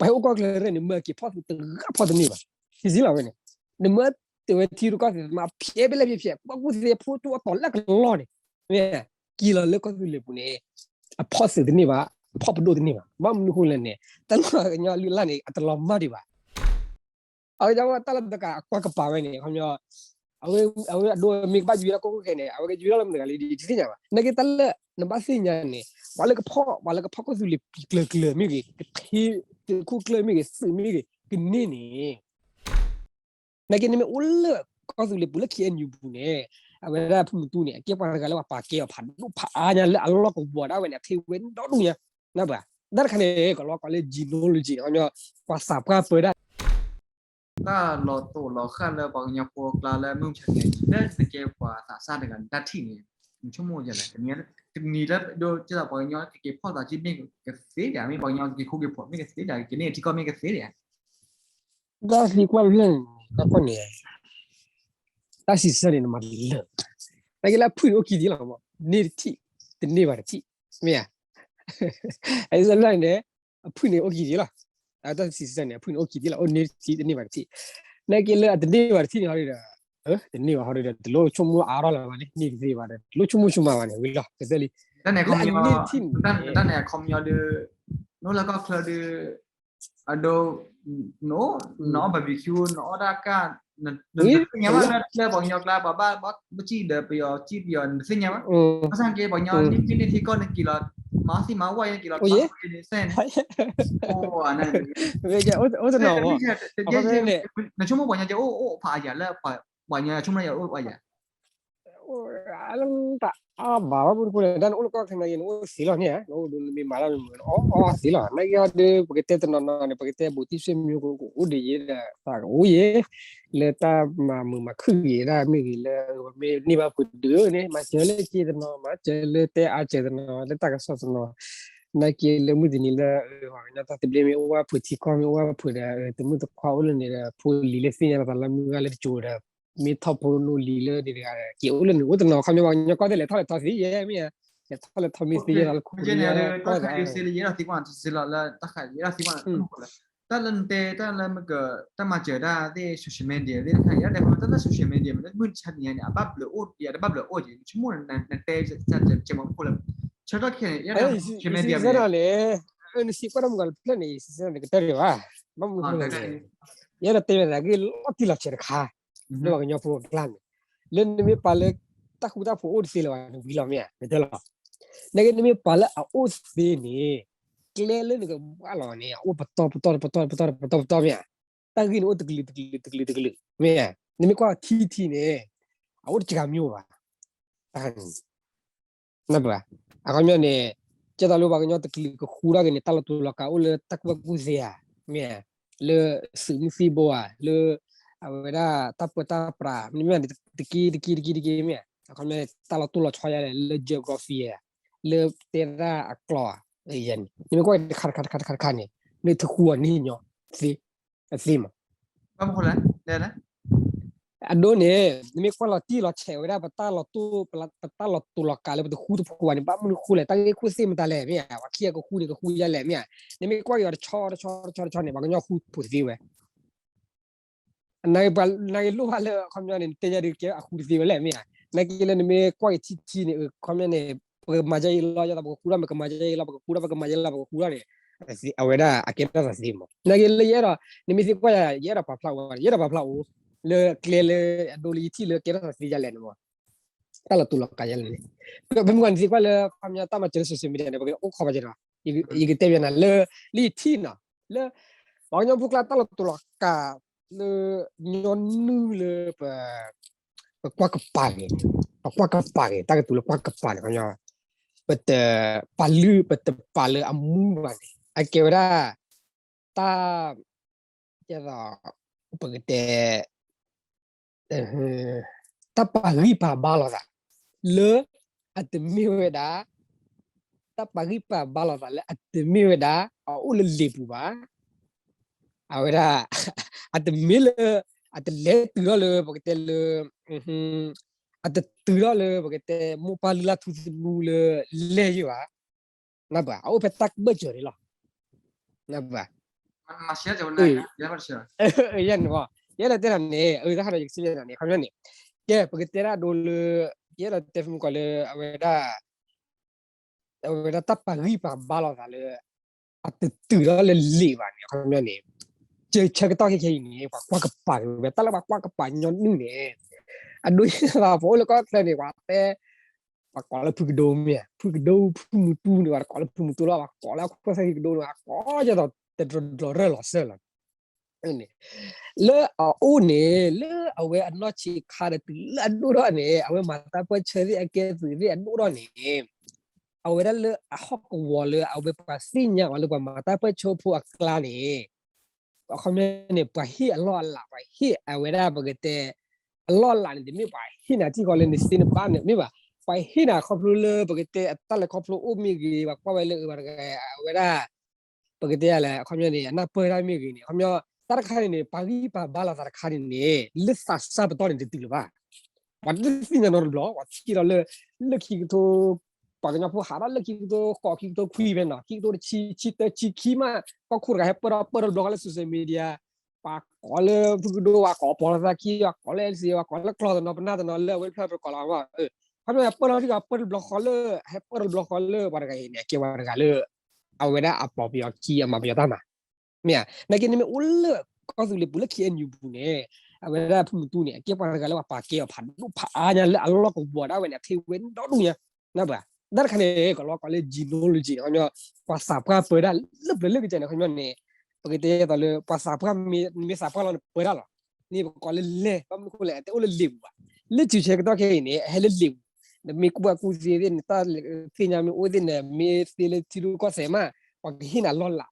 နမ့ၢ်အိၣ်ကီၢ်ချၢရဲၣ်န့ၣ် မၢအက့ၤဖီၣ်သုတဂၤဖီၣ်တန့ၢ်ဘၣ်. ထံၣ်စံလီၤဝဲန့ၣ်, နမၢတဝဲထံရူၢ်ကီၢ်သဲးမၤဖျဲးဖဲလဲၣ်ဖျဲးဖျဲး ကီၢ်ကူၣ်သ့ဖိကၠိအတီၤလၢအကလီၢ်န့ၣ်, မ့ၢ်က့ၤလီၤလၢကီၢ်သူလ့ၤပူၤန့ၣ် အဖီၣ်သုတန့ၢ်ဘၣ်, အဖီၣ်ပဒိၣ်တန့ၢ်ဘၣ်. ဘၣ်မနုၤဃိလဲၣ်န့ၣ် တၢ်လီၢ်ကညီလုၢ်လၢ်န့ၣ် အတလီၤမၢ်ဒံးဘၣ်. အဝဲဒၣ်တၢ်လီၢ်တကးအကွၢ်ကပၤဝဲန့ၣ် ခီပညီ အဝဲအဒိမ့ၢ်ကဘၣ်ယွၤလၢကီၢ်ခိၣ်ခဲန့ၣ် အဝဲကယွၤလီၤလၢမတၤတဂၤလံဒ်တသ့ၣ်ညါဘၣ်. နာ်က့တၢ်လၢနဘၣ်သ့ၣ်ညါန့ၣ် ပှၤလၢကဖီၣ် ပှၤလၢကဖီၣ်ကီၢ်သူလ့ၤပံၤကျၢၤကျၢၤမ့ၢ်ဂ့ၤ, ကဖံးသခူကျၢၢ်မ့ၢ်ဂ့ၤ, သုးမ့ၢ်ဂ့ၤ, ကန့ၢ်န့ၣ် နာ်က့နမ့ၢ်အိၣ်လၢကီၢ်သူလ့ၤပူၤလၢ ခ့ၣ်အဲၣ်ယူၣ်ပူၤန့ၣ် အဝဲဒၣ်ဖုမူတူန့ၣ် အကဲပှၤတဂၤလၢပှၤပာ်ကဲအီၤဖးဒိၣ်ဖးအါညါလၢအလီၢ်ကဝီၤဒၣ်ဝဲန့ၣ် အထံဝဲဒီဒူၣ်ညါ, နၢ်ပှၤ, တၢ်တခါန့ၣ် ကလီကီးလၢ genealogy န့ၣ် ခီပညီ ပှၤသးပှၢ်ပၢဒၣ် တၢ်လီၤတိာ်လီၤဃာ်လၢပှၤကညီဖိအကျါလၢမုၢ်မဆါတနံၤ လၢနကဲပှၤသးစၢ်တဂၤန့ၣ် တၢ်ထံၣ်န့ၣ် နဆိကမိၣ်ယဲလဲၣ်, တနံၤလၢဒိကဲသိးပှၤကညီကက့ၤဖီၣ်သးက့မ့ၢ်ကသ့ဒၣ်, မ့ၢ်ပှၤကညီကက့ၤခိၣ်က့ၤဖီၣ်မ့ၢ်ကသ့ဒၣ် ကန့ၢ်ထံကီၢ်မ့ၢ်ကသ့ဒၣ်. တၢ်သံကွၢ်ဖျၢၣ်န့ၣ် တၢ်ကီန့ၣ် တၢ်စံးဆၢန့ၣ် နမၤလၢာ်, နာ်က့လၢအဖုၣ်န့ၣ်အိၣ်ခံထံၣ်လီၤမး, န့ၢ်တထံၣ်, တန့ၢ်ဘၣ်တထံၣ်, မ့ၢ်ဧါ. အစလၢ်န့ၣ် အဖုၣ်န့ၣ်အိၣ်ခံထံၣ်လီၤ. တၢ်စံးဆၢန့ၣ် အဖုၣ်န့ၣ်အိၣ်ခံထံၣ်လီၤ, အိၣ်န့ၢ်တထံၣ် တန့ၢ်ဘၣ်တထံၣ်. နာ်က့လၢအတန့ၢ်ဘၣ်တထံၣ်န့ၣ်ဟီဒီး တန့ၢ်ဘၣ်ဟီဒီး တလိၣ်ဆိကမိၣ်အါထီၣ်လၢၤဘၣ်န့ၣ်, န့ၢ်တသ့ဘၣ်ဒီး တလိၣ်ဆိကမိၣ်ဆိမးဘၣ်န့ၣ် ဝံၤလီၤ ကသၢလံ. လၢအန့ၢ်ထံၣ်န့ၣ် တၢ်န့ၣ်အခီပညီဒုး နအိၣ်လၢကီၢ်ချၢဒုး အဒိ နအိၣ် နအီၣ် barbecue နအီၣ်တၢ်ကၢ် နတသ့ၣ်ညါဘၣ်လၢပှၤကညီကျါ ပှၤဘၣ်ဘၣ်စံၣ်ဒီးပယီၤစံၣ်ပယီၤ နတသ့ၣ်ညါဘၣ်. ဘၣ်ဆၣ်က့ပှၤကညီန့ၢ်မ့ၢ်န့ၢ်ထံကီၢ်န့ၣ်က့ၤလီၤ မၤသံမၤဝဲန့ၣ်က့ၤလီၤ အိၣ် နဆိကမိၣ်ပှၤကညီကအိၣ်အိၣ်ဖးအါယၤလၢ ပှၤကညီဆိကမိၣ်ယၤအိၣ်ဖးအါယၤ တအါဘၣ်ဘၣ်မနုၤဃိလဲၣ် တၢ်နအိၣ်လၢကီၢ်ချၢန့ၣ် နအိၣ်သ့လီၤန့ၣ် နအိၣ်ဒိးနမ့ၢ်မၤတၢ်မ့ၢ်မ့ၢ် နအီၣ်အီၣ်သ့လီၤ နာ်က့ဟီဒီး ပကတဲတနီၤနီၤန့ၣ် ပကတဲဘူးတံၢ်ဆွေမျိုးကအိၣ်ဒံးယဲဒီး သးကအိၣ်ယဲ လၢတၢ်မၤမုာ်မၤခုၣ်ဂ့ၤဒၣ်မ့ၢ်ဂ့ၤလၢ မ့ၢ်န့ၢ်ဘၣ်ပှၤဒုးန့ၣ် မၤစၢၤလၢက့တနီၤ မၤစၢၤလၢတဲအါစၢၤတနီၤ လၢတၢ်ကစီၣ်တနီၤ နာ်က့လၢမုၢ်တနံၤလၢ ပှၤကညီတၢ်သဘျ့မ့ၢ်အိၣ်ဝဲဖုးထံကီၢ်မ့ၢ်အိၣ်ဝဲဖုးဒီး တမုၣ်တခွါအိၣ်လၢန့ၣ်ဒီး ဖိလံၤလၢသ့ၣ်ညါလီၤသးလၢမုၢ်ဂၤလၢတကၠိၤဒီး မ့ၢ်ထီၣ်ဖိနိလံၤလၢန့ၣ်တဂၤဒီး က့ၤအိၣ်လၢန့ၣ်အိၣ်တနီၤ ခီပညီပှၤကညီကီၢ်သ့ၣ်လဲၤထီၣ်လဲၤထီသ့ယဲမ့ၢ်ဧါ လဲၤထီၣ်လဲၤထီမ့ၢ်သ့ယဲလီၤလၢခိၣ်လၢကီၢ်သး တၢ်လၢနတဲ တၢ်လၢမ့ၢ်က တၢ်မၤစၢၤတၢ်သ့ၣ် social media သ့ၣ်တခါ ယဲဒၣ်တၢ်လၢ social media မ့ၢ်လၢမုၢ်တဆါတနံၤညါန့ၣ် အဘၣ်ဘျုးအိၣ် ယတဘၣ်ဘျုးအိၣ်က့ၤ နဆိကမိၣ်နတဲ မ့ၢ်အိၣ်ခိၣ်လၢ ဆၢကတီၢ်ခဲအံၤန့ၣ် ယဲဒၣ် social media မ့ၢ် နစံးကွၢ်တၢ်မုၢ်ဂီၤတဖျၢၣ်န့ၣ် ယစံးဆၢန့ၣ် ကတၢၢ်တဂ့ၤဘၣ် ဘၣ်မနုၤအဃိလဲၣ်န့ၣ် ယအဲၣ်ဒိးတဲဝဲဒၣ်ဂ့ၢ်လီၤတံၢ်လီၤဆဲးတခါ လၢပှၤကညီဖိအကျါန့ၣ် လၢနမ့ၢ်ပာ်လၢ တၢ်ဃူတၢ်ဖိးအိၣ်တသ့လၢၤဘၣ်န့ၣ် ဝံၤလီၤမ့ၢ်ဧါ နတဲလီၤ နာ်က့နမ့ၢ်ပာ်လၢအအိၣ်သ့န့ၣ် ကျဲလၢနကဘၣ်လီၤန့ၣ် အအိၣ်ပတီၢ်ပတီၢ်ပတီၢ်ပတီၢ်ပတီၢ်ပတီၢ်မ့ၢ်ဧါ တၢ်ဂ့ၢ်န့ၣ်အိၣ်တကလုာ်တကလုာ်တကလုာ်တကလုာ် မ့ၢ်ဧါ နမ့ၢ်ကွၢ်ထံထံန့ၣ် အအိၣ်တကမံၤဘၣ် တၢ် နၢ်ပၢၢ် အခီပညီန့ၣ် ကဲသိးလၢပှၤကညီတကလုာ်ကဃူထီၣ်က့ၤန့ၣ် တၢ်လီၤတူာ်လီၤကာ်အိၣ်လၢတၢ်ကူၣ်ဘၣ်ကူၣ်သ့ဧါ မ့ၢ်ဧါ လၢသုးမုၢ်သံၣ်ဘိဧါ လၢ အဝဲဒၣ်တၢ်ပၢတၢ်ပြး မ့တမ့ၢ်တက့တက့တက့တက့မ့ၢ်ဧါ အခီပညီန့ၣ် တၢ်လီၤတူာ်လီၤဆီယါလဲၣ် လၢ geography ဧါ လၢတဲဒၣ်အကျိာ်ဧါ နမ့ၢ်ကွၢ်တခါတခါတခါတခါတခါန့ၣ် မ့ၢ်တဃူအီၤန့ၣ်ညီ သ့ အသ့မး အဒိန့ၣ် နမ့ၢ်ကွၢ်လီၤတံၢ်လီၤဆဲးဝဲဒၣ် ပတၢ်လီၤတူာ် ပတၢ်လီၤတူာ်လီၤကာ်လၢပတဃူတဖိးဘၣ်န့ၣ် ဘၣ်မနုၤဃိလဲၣ် တၢ်ဂ့ၢ်ခိၣ်သ့ၣ်မတၤလဲၣ် မ့ၢ်ဧါ ပှၤခံဂၤကဃူန့ၣ် ကဃူယါလဲၣ် မ့ၢ်ဧါ နမ့ၢ်ကွၢ်က့ၤအီၤတဆီတဆီတဆီတဆီန့ၣ် ပှၤကညီဃူဖိးသ့ဝဲ နာ်က့လၢပှၤနာ်က့လိၣ်ဘၣ်လၢ အခီပညီန့ၣ် နတဲယါဒုးကဲအဃူတသ့ဝဲလဲၣ် မ့ၢ်ဧါ နာ်က့လၢနမ့ၢ်ကွၢ်က့ၤထံထံန့ၣ် အခီပညီန့ၣ် ပကမၤယါအံၤလီၤ ယသးပကဃူထီၣ် ပကမၤယါအံၤလီၤ ပကဃူထီၣ် ပကမၤယါအံၤလီၤ ပကဃူထီၣ်န့ၣ် အဝဲဒၣ်အကဲထီၣ်သးသ့မး နာ်က့လၢယအဲၣ်ဒိး နမ့ၢ်သ့ကွၢ်ယၤ ယအဲၣ်ဒိးပာ်ဖျါအိၣ် ယအဲၣ်ဒိးပာ်ဖျါအိၣ် လၢကျဲလၢအဒိလၢယထံၣ်လၢကဲထီၣ်သးသ့ယါလဲၣ်န့ၣ်မး တၢ်လီၤတူာ်လီၤကာ်ယါလဲၣ်န့ၣ် ပမ့ၢ်ကွၢ်နသ့ကွၢ်လၢ အခီပညီတၢ်မၤစၢၤလၢ social media န့ၣ် ပကအိၣ်ခိးဘၣ်က့ၤဒီး ယကတဲပျးနၤလၢ လၢယထံၣ်နီၤ လၢ ပှၤကညီဖိကျါတၢ်လီၤတူာ်လီၤကာ် လၢ ညီနုၢ်လၢပ ပကွၢ်ကပၤန့ၣ် ပကွၢ်ကပၤန့ၣ် တၢ်ကတိၤလၢကွၢ်ကပၤန့ၣ် ခီပညီ ပတပာ်လုၢ် ပတပာ်လၢအမူဘၣ်န့ၣ် အကဲဝဲဒၣ် တၢ် ပကတဲ တၢ်ပာ်ဂံၢ်ပာ်ဘါလိာ်သး လၢ အတမ့ၢ်ဝဲဒၣ် တၢ်ပာ်ဂံၢ်ပာ်ဘါလိာ်သးလၢအတမ့ၢ်ဝဲဒၣ် အအိၣ်လၢလံာ်ပူၤဘၣ် အဝဲဒၣ် အတမ့ၢ်လၢ အတလဲၤတုၤထီၣ်လၢ ပကတဲလၢ အတတုၤထီၣ်လၢ ပကတဲ မိၢ်ပၢ်လုၢ်လၢ်ထူသနူလၢ လဲၢ်ယိာ်ဘၣ် နၢ်ပၢၢ် အအိၣ်ဖဲတၢ်ကဘၢၣ်စၢၤန့ၣ်လီၤ နၢ်ပၢၢ် ယဲန့ၣ်ဘၣ် ယအဲၣ်ဒိးတဲတၢ်န့ၣ် အတၢ်ခါဒီးယကစံးန့ၣ် ခီပညီန့ၣ် ကဲ ပကတဲဒၣ်ဒိလၢ ယအဲၣ်ဒိးတဲဖဲမုၢ်ကီးလၢအဝဲဒၣ် အဝဲဒၣ်တၢ်ပာ်ဂံၢ်ပာ်ဘါလိာ်သးလၢ အတတုၤထီၣ်လၢလံာ်ဘၣ်န့ၣ် ခီပညီန့ၣ် ကဆၢကတီၢ်ခဲခဲအံၤန့ၣ် ပှၤကွၢ်ကပၤက့ၤဝဲ တၢ်လၢပှၤကွၢ်ကပၤညီနုၢ်န့ၣ် အဒိယဲၢ်သး ပအိၣ်လၢကီၢ်ချၢန့ၣ် ပှၤတဲ ပှၤကိးလၢဖုကဒိမ့ၢ်ဧါ ဖုကဒိ ဖုမုၢ်တူန့ၣ် ပှၤတကိးလၢဖုမုၢ်တူလီၤ ပှၤကိးလၢအခိၣ်သၣ်ခံကဒိန့ၣ် ပှၤကိးကဲသိး တတြီတြီရၢၢ်လီၤစၢၢ်လီၤ လၢအအိၣ်န့ၣ် လၢအဝဲအနီၢ်ဆံးခါဒီးတုၤလၢအဒိၣ်ထီၣ်န့ၣ် အဝဲမၤတၢ်ပၢၢ်ဆၢသ့ၣ်အကဲသုးသ့ၣ်အဒိၣ်ထီၣ်န့ၣ် အဝဲဒၣ်လၢအဟီၣ်ကဝီၤလၢအဝဲပှၤသ့ၣ်ညါအီၤလၢပှၤမၤတၢ်ပၢၢ်ဆၢဖိအကျါန့ၣ် အခီပညီန့ၣ် ပှၤဟ့ၣ်အလီၢ်အလၤ ပှၤဟ့ၣ်အဝဲဒၣ်ပကတဲ အလီၢ်အလၤန့ၣ် တမ့ၢ်ပှၤဟ့ၣ်နၤထံၣ်ဃီလၢနသ့နဘၣ်န့ၣ်မ့ၢ်ဘၣ် ပှၤဟ့ၣ်နၤခီဖျိလၢပကတဲအတၢ်လဲၤခီဖျိအိၣ်မ့ၢ်ဂ့ၤ ပှၤကွၢ်ဝဲလၢအဝဲတဂၤ အဝဲဒၣ် ပကတဲလဲၣ် အခီပညီန့ၣ် အနၢ်ပၢၢ်တၢ်မ့ၢ်ဂ့ၤန့ၣ် အခီပညီ တၢ်တခါန့ၣ်န့ၣ် ပာ်ဂံၢ်ပာ်ဘါလိာ်သးတခါန့ၣ်န့ၣ် လၢသးစၢ်ပတီၢ်န့ၣ်တတုၤလၢၤဘၣ် ပှၤတသ့ၣ်ညါနီတဘျီ ပှၤထံၣ်ဒီးလၢ လၢခံကထိ ပှၤကညီဖိဟးထီၣ်လၢခံကထိဃိး ခံကထိခွံဖဲနီၤ ခံကထိတဆံ ဆံတၢ ဆံခံမး ကီၢ်ခိၣ်တဂၤဟဲပၢၢ်ထီၣ်ပၢၢ်ထီၣ်တဘျီဃီလၢ social media ပှၤကိးလၢဖုကဒိ ပှၤကိးပီၤလီၤသးခံ ပှၤကိးလၢ အဲလ်စံ ပှၤကိးလၢကျီၢ်တနီၤ ပနၢ်တနီၤလၢအဝဲတဖျၢၣ်ပကိးလီၤ ခီပညီပၢၢ်ထီၣ်ထံၣ်ပၢၢ်ထီၣ်တဘျီဃီလၢ ဟဲပၢၢ်ထီၣ်တဘျီဃီလၢ ပှၤတဂၤအံၤန့ၣ် အကဲပှၤတဂၤလၢ အဝဲဒၣ်အပီၤပယီၤခံ အမၤပယီၤတၢ်မၤ မ့ၢ်ဧါ နာ်က့နမ့ၢ်အိၣ်လၢ ကီၢ်သူလ့ၤပူၤလၢ ခ့ၣ်အဲၣ်ယူၣ်ပူၤန့ၣ် အဝဲဒၣ်ဖုမုၢ်တူန့ၣ် အကဲပှၤတဂၤလၢပှၤပာ်ကဲအီၤဖးဒိၣ်ဖးအါညါလၢအလီၢ်ကဝီၤဒၣ်ဝဲန့ၣ် အချ့ဝဲဒီဒူၣ်ညါ နၢ်ပှၤ တၢ်တခါန့ၣ် ကလီၤကိးလၢ genealogy န့ၣ် ခီပညီ ပှၤသးပှၢ်ပၢဒၣ်လၢပျၢၤလၢကစၢ်န့ၣ် ခီပညီန့ၣ် ပကတဲသိးလၢ ပှၤသးပှၢ်မ့ၢ်သးပှၢ်လီၤန့ၣ် ပၢဒၣ်လီၤ န့ၣ်ပကိးလၢလဲၣ် ဘၣ်မနုၤဃိလဲၣ် အတအိၣ်လၢလံာ်ပူၤဘၣ် လၢစူၤဆဲးကတီၢ်ခဲအံၤန့ၣ် အဟဲလၢလံာ်ပူၤ နမ့ၢ်ကူၣ်ဘၣ်ကူၣ်သ့သ့ၣ် နတၢ်သ့ၣ်ညါမ့ၢ်အိၣ်သ့ၣ် နမ့ၢ်သ့လၢထံရူၢ်ကီၢ်သဲးမး ပှၤကဟ့ၣ်နၤလီၢ်လၤ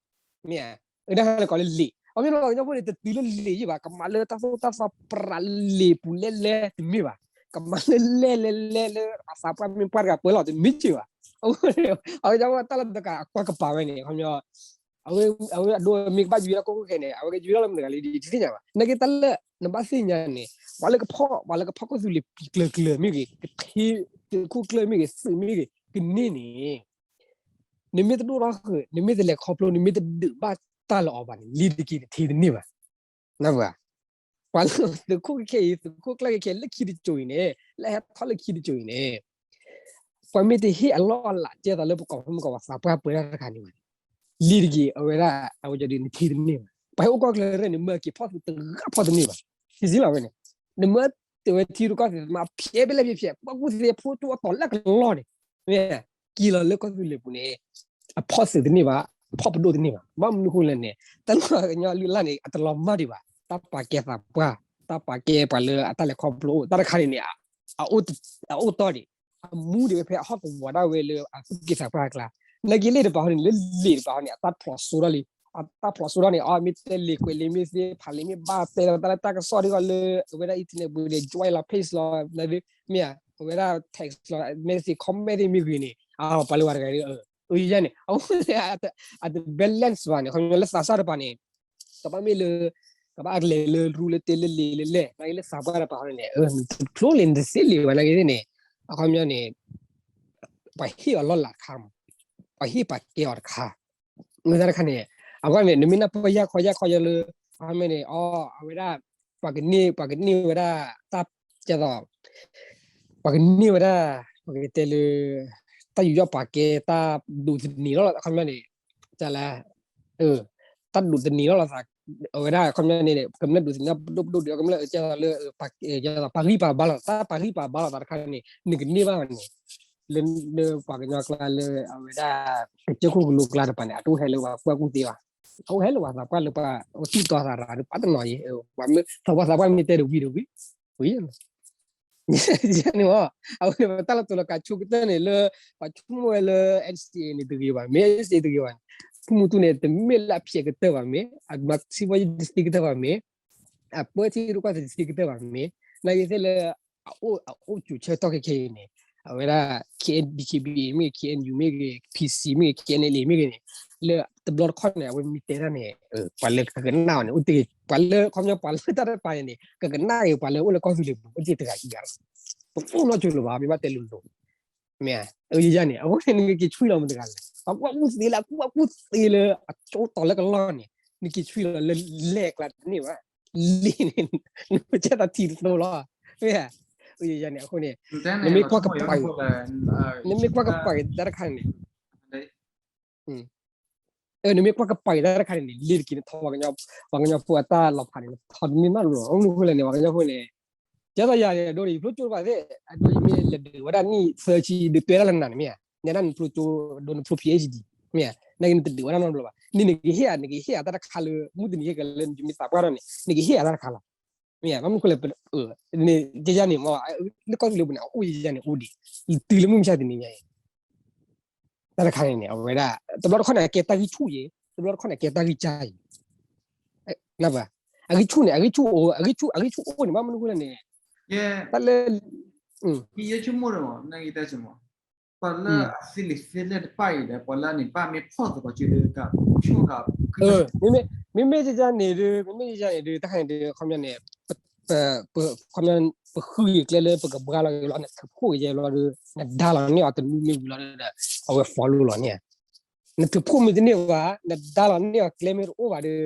မ့ၢ်ဧါ အတၢ်ဟဲလၢကိးလၢလံာ် အမ့ၢ်ပှၤကညီဖိန့ၣ် တတုၤလၢလံာ်ယံၤဘၣ် ကမၤလၢတၢ်သိၣ်တၢ်သီပြးလၢလံာ်ပူၤလဲၣ်လဲၣ်တမ့ၢ်ဘၣ် ကမၤလၢလဲၣ်လဲၣ်လဲၣ်လၢ အသးပှၢ်မ့ၢ်ပှၢ်တဂၤပၢလီၤ တမ့ၢ်စ့ၢ်ဘၣ် အဝဲဒၣ်တၢ်လၢတကးအကွၢ်ကပၤဝဲန့ၣ် ခီပညီ အဝဲအဒိမ့ၢ်ကဘၣ်ယွၤလၢကီၢ်ခိၣ်ခဲန့ၣ် အဝဲကယွၤလၢမတၤတဂၤလံ တသ့ၣ်ညါဘၣ် နာ်က့တၢ်လၢ နဘၣ်သ့ၣ်ညါန့ၣ် ပှၤလၢကဖီၣ် ပှၤလၢကဖီၣ်ကီၢ်သူလ့ၤပံၤကျၢၤကျၢၤမ့ၢ်ဂ့ၤ ကထ့ သုးခိၣ်ကျၢၢ်မ့ၢ်ဂ့ၤ သုးမ့ၢ်ဂ့ၤ ကန့ၢ်န့ၣ် နမ့ၢ်တဒိၣ်ထီၣ်ဃုာ် နမ့ၢ်တလဲၤခီဖျိ နမ့ၢ်တဒုးဘၣ်တၢ်လၢအီၤဘၣ်န့ၣ် လံၤတက့ၤနထံတန့ၢ်ဘၣ် နၢ်ပှၤ ပှၤလၢသုးခိၣ်ခဲခဲအံၤ သုးခိၣ်ကျၢၢ်ခဲခဲလၢခံတစိၤအံၤန့ၣ် လၢဟဲထီၣ်လၢခံတစိၤအံၤန့ၣ် ပှၤမ့ၢ်တဟ့ၣ်အလီၢ်အလၤ ကဲသိးလၢပကိးမုၢ်ကီးပှၤသးပှၢ်ပၢတၢ်တခါန့ၣ်ဘၣ်န့ၣ် လံၤတက့ၤ အဝဲဒၣ် အဝဲဒၣ်နထံတန့ၢ်ဘၣ် ပှၤဟဲအိၣ်ကီၢ်ချၢရဲၣ်န့ၣ် မၢက့ၤဖီၣ်သုးတဂၤဖီၣ်တန့ၢ်ဘၣ် စံးစ့လီၤဝဲန့ၣ် နမၢတဲဝဲထံရူၢ်ကီၢ်သဲး မၤဖျဲးဖဲလဲၣ်ဖျဲးဖျဲး ပှၤကူၣ်သ့ဖိကၠိအတီၤလၢကလီၢ်န့ၣ် မ့ၢ် က့ၤလီၤလၢကီၢ်သူလ့ၤပူၤန့ၣ် အဖီၣ်သုးတန့ၢ်ဘၣ် အဖီၣ်ပဒိၣ်တန့ၢ်ဘၣ် ဘၣ်မနုၤဃိလဲၣ်န့ၣ် တၢ်လီၢ်ကညီလုၢ်လၢ်န့ၣ် အတလီၤမၢ်ဒံးဘၣ် တၢ်ပာ်ကဲသးပှၢ် တၢ်ပာ်ကဲပှၤလၢအတၢ်လဲၤခီဖျိအိၣ် တၢ်တခါန့ၣ်န့ၣ် အအိၣ်တီၢ်ဒံး အမူဒံးဝဲဖဲအဟီၣ်ကဝီၤဒၣ်ဝဲလၢအသူၣ်က့သးပှၢ်အကျါ နာ်က့လံာ်တပၤဟီန့ၣ် လၢလံာ်တပၤဟီန့ၣ် အတၢ်ဖျိးစိထီၣ်လံ အတၢ်ဖျိးစိထီၣ်န့ၣ် အမ့ၢ်တဲလံာ်ကွဲးလံာ်မ့ၢ်သ့ ဖးလံာ်မ့ၢ်ဘၣ် တဲလီၤတၢ်လၢတၢ်ကစီၣ်ဒ်ဃီလၢ အဝဲဒၣ် internet ပူၤန့ၣ် join လီၤ page လီၤ မ့ၢ် အဝဲဒၣ် text လီၤ message comment သ့ၣ်မ့ၢ်ဂ့ၤန့ၣ် အပှၤလၢပှၤတဂၤ အယဲန့ၣ် အဝဲန့ၣ် အတ balance ဘၣ်န့ၣ် ခီပညီလၢသးစၢ်တပၤန့ၣ် ကဘၣ်မ့ၢ်လၢ ကဘၣ်အကလဲၤလၢရူလၢတဲလၢလံာ်လၢလဲၣ် နာ်က့လၢသးပှၢ်တပၤန့ၣ် နတဖျိလံာ်နတသ့လံာ်ဘၣ်နာ်က့န့ၣ် အခီပညီန့ၣ် ပှၤဟ့ၣ်အီၤလီၢ်လၤတခါမး ပှၤဟ့ၣ်ပှၤကဲအီၤတခါ မ့ၢ်တၢ်တခါန့ၣ် အဂီၢ်န့ၣ် နမ့ၢ်နၢ်ပၢၢ်ယၢ်ခီယၢ်ခီယၢ်လၢ အခီပညီန့ၣ် အီ အဝဲဒၣ် ပှၤကန့ၢ် ပှၤကန့ၢ်ဝဲဒၣ် တၢ်ကဲသိး ပှၤကန့ၢ်ဝဲဒၣ် ပကတဲလၢ တၢ်ယူးယီၣ်ပာ်ကဲ တၢ်ဒိးသန့ၤလီၤ အခီပညီန့ၣ် တၢ်လၢ တၢ်ဒိးသန့ၤလီၤသး အဝဲဒၣ်အခီပညီန့ၣ် ကမျၢၢ်ဒိးသန့ၤပဒိၣ်ပဒိၣ်ဒံး ကမျၢၢ်ကဲသိးလၢ ပာ်ဂံၢ်ပာ်ဘါလိာ် တၢ်ပာ်ဂံၢ်ပာ်ဘါလိာ်သးတခါန့ၣ် နကန့ၢ်ဘၣ်န့ၣ် လၢပှၤကညီကျါလၢအဝဲဒၣ် ကစၢၢ်ခိၣ်ကလိကျါတပၤန့ၣ် အတအိၣ်ဟဲလၢပှၤကူၣ်ဘၣ်ကူၣ်သ့ဘၣ် အအိၣ်ဟဲလၢပှၤသးပှၢ်လၢပှၤအိၣ်သူၣ်တီသးရၤဒီးပှၤတနီၤအံၤ ပှၤမ့ၢ်သးပှၢ်သးပှၢ်မ့ၢ်တဲတဝံၤတဝံၤ ဝံၤ ယဲန့ၣ်မ့ၢ် အဝဲန့ၣ် တၢ်လီၤတူာ်လီၤကာ်ဆိကတၢၢ်န့ၣ်လၢ ပှၤဆိကမိၣ်ဝဲလၢ NCA န့ၣ်တဂ့ၤဘၣ် မ့ၢ် NCA တဂ့ၤဘၣ်န့ၣ် ဖုမူတူန့ၣ် တမ့ၢ်လၢအဖျဲးကတၢၢ်ဘၣ်မ့ၢ် အမၤစံးဘီယတသ့ကတၢၢ်ဘၣ်မ့ၢ် အပၢထံရူၢ်ကီၢ်သဲးတသ့ကတၢၢ်ဘၣ်မ့ၢ် နာ်က့သ့ၣ်လၢ အအိၣ် အအိၣ်စူၤဆၢကတီၢ်ခဲခဲအံၤန့ၣ် အဝဲဒၣ် ခ့ DKBA မ့ၢ်ဂ့ၤ ခ့ အ မ့ၢ်ဂ့ၤ PC မ့ၢ်ဂ့ၤ ခ့ KNLA မ့ၢ်ဂ့ၤန့ၣ် လၢတဘျီတခီၣ်န့ၣ် အဝဲမ့ၢ်တဲတၢ်န့ၣ် ပှၤလၢကကနၣ်အီၤန့ၣ် အိၣ်တ့ၢ် ပှၤလၢခီပညီပှၤလၢတၢ်တပၤန့ၣ်န့ၣ် ကကနၣ်အီၤပှၤလၢအိၣ်လၢကီၢ်သူလ့ၤပူၤ အိၣ်တ့ၢ်တဂၤခံဂၤလီၤ ပအိၣ်နီတစိၤလၢၤဘၣ် မ့ၢ်ဘၣ်တဲလိၤလိၤ မ့ၢ်ဧါ ယဲန့ၣ် အဝဲန့ၣ်နကက့ၤဆွံလီၤမတၤတဂၤလဲၣ် ပှၤကူၣ်ဘၣ်ကူၣ်သ့လၢအကူၣ်ဘၣ်ကူၣ်သ့လၢအကၠိတီၤလၢကလီၢ်န့ၣ် နက့ၤဆွံလီၤလၢလဲၢ်ကျါတန့ၢ်ဘၣ်, လံာ်န့ၣ် နကဲတၢ်ထံၣ်တသိးလီၤ, မ့ၢ်ဧါ, ယၤန့ၣ်အဃိန့ၣ် နမ့ၢ်ကွၢ်ကပၤ, နမ့ၢ်ကွၢ်ကပၤက့ၤတၢ်တခါန့ၣ် နမ့ၢ်ကွၢ်ကပၤက့ၤတၢ်တခါန့ၣ်န့ၣ် လ့ၤတက့ၤနထီၣ် ပှၤကညီဖိအတၢ်လီၤဖးန့ၣ် နထီၣ်တန့ၢ်မးလီၤ, မနုၤဃိလဲၣ်န့ၣ် ပှၤကညီဖိန့ၣ် ကဲသိးယၤန့ၣ် အဒိန့ၣ် ယဖျိကၠိတဘၣ်သ့ၣ်, အဒိယမ့ၢ်လဲၤဒုးဝဲဒၣ်နံၣ်သၢဆံ ဒုးတွဲဒၣ်လၢနၤန့ၣ်မ့ၢ်ဧါ, နဲဒၣ်နဖျိကၠိ အဒိနဖျိ PhD မ့ၢ်ဧါ, နက့ၤနတဒုးဝဲဒၣ်နီတဘျီဘၣ်, နနကဟ့ၣ်ဧါ နကဟ့ၣ်ဧါတၢ်တခါလၢ မုၢ်တနံၤဟဲကလၢနမ့ၢ်သးပှၢ်ထီၣ်န့ၣ် နကဟ့ၣ်ဧါတၢ်တခါလီၤ, မ့ၢ်ဧါ, ဘၣ်မနုၤဃိလဲၣ် န့ၣ် ယၤန့ၣ်မ့ၢ် လၢကီၢ်သူလ့ၤပူၤန့ၣ် အအိၣ်ယၤန့ၣ်အိၣ်ဒံး, တုၤလၢမုၢ်မဆါတနံၤညါအံၤ တၢ်တခါန့ၣ်န့ၣ် အဝဲဒၣ် တဘျီတခီၣ်န့ၣ် အကဲတၢ်ဂံၢ်ဆူၣ်ယဲ, တဘျီတခီၣ်န့ၣ် အကဲတၢ်ဂံၢ်စၢ်ယဲ, အဂံၢ်ဆူၣ်န့ၣ် အဂံၢ်ဆူၣ်အိၣ်, အဂံၢ်ဆူၣ် အဂံၢ်ဆူၣ်အိၣ်န့ၣ် ဘၣ်မနုၤဃိလဲၣ်န့ၣ် တၢ်လၢ ယဆိကမိၣ်ဒီး ပှၤလၢအသ့လံာ်သ့လဲၢ်တဖၣ်အံၤဒီး ပှၤလၢန့ၣ် ဘၣ်မ့ၢ်ဖီၣ်သကိးက့ၤလၢက မ့မ့ၢ်ယၤန့ၣ်ဒုး မ့မ့ၢ်ယၤန့ၣ်ဒုး တၢ်ခါန့ၣ်ဒုး ခီပညီန့ၣ် ခီပညီ ပဃုက့ၤကျဲလၢပကဘှါလီၤက့ၤဘျီ နထုးဖှိၣ်က့ၤယဲဘျီဒီး နဒါလီၤန့ၢ်အီၤတနူမ့ၢ်ဝံၤလီၤဒီး အဝဲ follow လီၤန့ၢ်ဧါ, နထုးဖှိၣ်မ့ၢ်တန့ၢ်ဘၣ် နဒါလီၤန့ၢ်အီၤကျဲမ့ၢ်တအိၣ်ဘၣ်ဒီး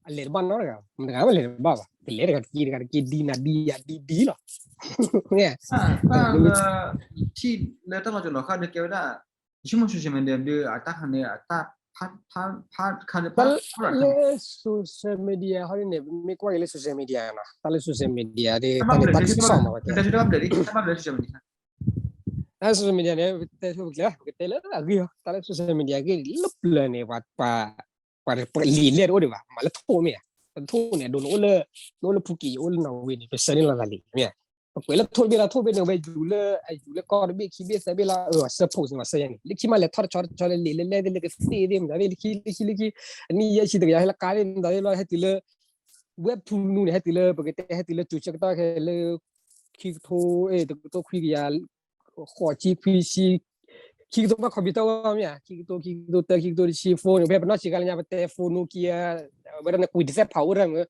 အလဲၤတဘၣ်နီတဂၤ, မတဂၤမ့ၢ်လဲၤတဘၣ်ဘၣ်, ကလဲၤတဂၤတက့ၢ်တဂၤတက့ၢ် ဒ်နၤဒ်ယၤဒ်ဒ်လီၤ လၢ ထံၣ်လၢတၢ်လီၤကီၤလီၤဃါဒီးကဲဝဲဒၣ် ယဆိကမိၣ် social media ဒီး အတၢ်ခါန့ၣ် အတၢ် လၢ social media ဟီဒ်န့ၣ် ပမ့ၢ်ကွၢ်က့ၤလၢ social media နီၤ တၢ်လၢ social media ဒီး တၢ်န့ၣ်တၢ်ခံးစီၣ်မးဝဲ တၢ် social media န့ၣ် ပတဲဆိပကျဲၤ ပကတဲလၢအဂ့ၢ် တၢ်လၢ social media အဂ့ၢ်လၢပျၢၤန့ၣ် ပှၤ ပှၤလံာ်လဲၢ်တအိၣ်ဒံးဘၣ် မၤလၢထိၣ်မ့ၢ်ဧါ, ပထိၣ်န့ၣ် အဒိနအိၣ်လၢ နအိၣ်လၢဖူက့ၤ ယအိၣ်လၢနီၣ်ဝ့န့ၣ် ပဆၢန့ၢ်လီၤသးလံာ်မ့ၢ်ဧါ, ပကွဲးလၢထိၣ်တဘ့ၣ်လီၤ ထိၣ်တဘ့ၣ်န့ၣ် ဝဲယူၤလၢ အယူၤလၢကီၢ်တဘ့ၣ်ခံဘ့ၣ်သၢဘ့ၣ်လီၤ အဆၢဖိးန့ၣ် မၤဆၢယၤန့ၣ် လၢခံမးလဲၤထီၣ်တဆီတဆီလၢလံာ်လၢလဲၢ်သ့ၣ်လၢကသ့ၣ်သ့ၣ်မတၤသ့ၣ်လၢခံလၢခံလၢခံ အနံၣ်ယဲၢ်ဆံတကယၤဟဲလၢကါသ့ၣ်မတၤသ့ၣ်လီၤ ဟဲတုၤလၢ web two နူန့ၣ် ဟဲတုၤလၢ ပကတဲဟဲတုၤလၢ ကၠိၤဆၢကတီၢ်ခဲလၢ ခံကထိ တကထိခွံကယၤ ဃိးဆံခွံဆံ ခံကထိမး computer မ့ၢ်ဧါ ခံကထိ ခံကထိတၢ ခံကထိတဆံ phone န့ၣ် ဖဲပနီၢ်ဆံးခါလၢညါ ပတဲ phone Nokia ဝဲဒၣ်န့ၣ် ကွံာ်တစဲးဖးအိၣ်ဒၣ်မ့ၢ်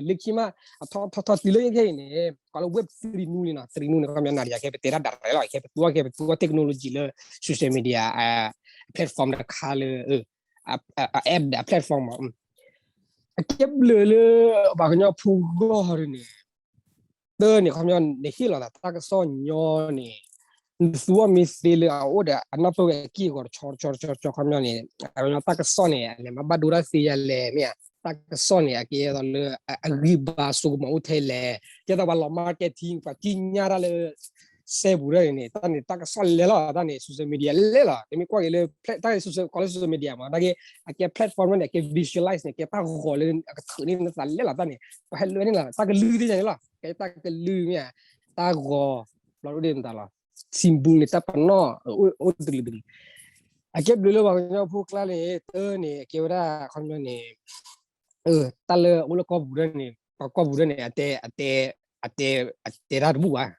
လၢခံမး အထီထီထီတုၤလၢခဲအံၤန့ၣ် ကီးလၢ web three နူန့ၣ်နီၤ three နူန့ၣ် ခီပညီနၤဒီးယၤ ခဲပတဲတၢ်ဒၣ်လဲာ်လီၤ ခဲပသူအီၤ ခဲပသူအီၤ technology လၢ social media platform တခါလၢ အ app အ platform မး အကဲဘျုးလၢ ပှၤကညီဖိဂီၢ်ဒ်န့ၣ် တၢ်န့ၣ် ခီပညီ နဟ့ၣ်လီၤသးတၢ်ကစီၣ်ညီန့ၣ် နသူအီၤမ့ၢ်သ့လၢအအိၣ်ဒီးအနီၢ်ပၢၢ်ဝဲအက့ၢ်အဂီၤတဆီတဆီတဆီတဆီ ခီပညီန့ၣ် အဝဲတၢ်ကစီၣ်န့ၣ် အလဲၤမၤဘၣ်ဒိတၢ်သ့ယၤလဲၣ်မ့ၢ်ဧါ, တၢ်ကစီၣ်န့ၣ် အကဲသိးလၢ အဂံၢ်ဘါစိကမီၤအိၣ်ထဲလဲၣ်, ကဲသိးပှၤလီၤ marketing ပှၤကံၣ်ညၣ်တၢ်လၢ စဲပူၤဒၣ်န့ၣ် တၢ်န့ၣ် တၢ်ကစီၣ်လဲၣ်လီၤ တၢ်န့ၣ် social media လဲၣ်လီၤ တမ့ၢ်ကွၢ်က့ၤလၢ တၢ်န့ၣ် ကိးလၢ social media မး နာ်က့ အကဲ platform န့ၣ် အကဲ visualize န့ၣ် ကဲတၢ်ဂီၤလၢအကထုးန့ၢ်နသးလဲၣ်လီၤ တၢ်န့ၣ် ပှၤဟဲလၢန့ၣ်လီၤ တၢ်ကလုၢ်သ့ၣ်ညါန့ၣ်လီၤ ကဲတၢ်ကလုၢ်မ့ၢ်ဧါ, တၢ်ဂီၤ ဘျီဒိၣ်ဒ့ၣ်နသးလီၤ symbol န့ၣ် တၢ်ပနီၣ် အိၣ်တကလုာ်တကလုာ်, အကဲဘျုးလၢပှၤကညီဖိကျါန့ၣ် တၢ်န့ၣ် အကဲဝဲဒၣ် ခီပညီန့ၣ် တၢ်လၢအိၣ်လၢကီၢ်ပူၤဒၣ်န့ၣ် ပှၤကီၢ်ပူၤဒၣ်န့ၣ် အတဲ အတဲ အတဲ အတဲတၢ်တဘူၣ်ဘၣ်,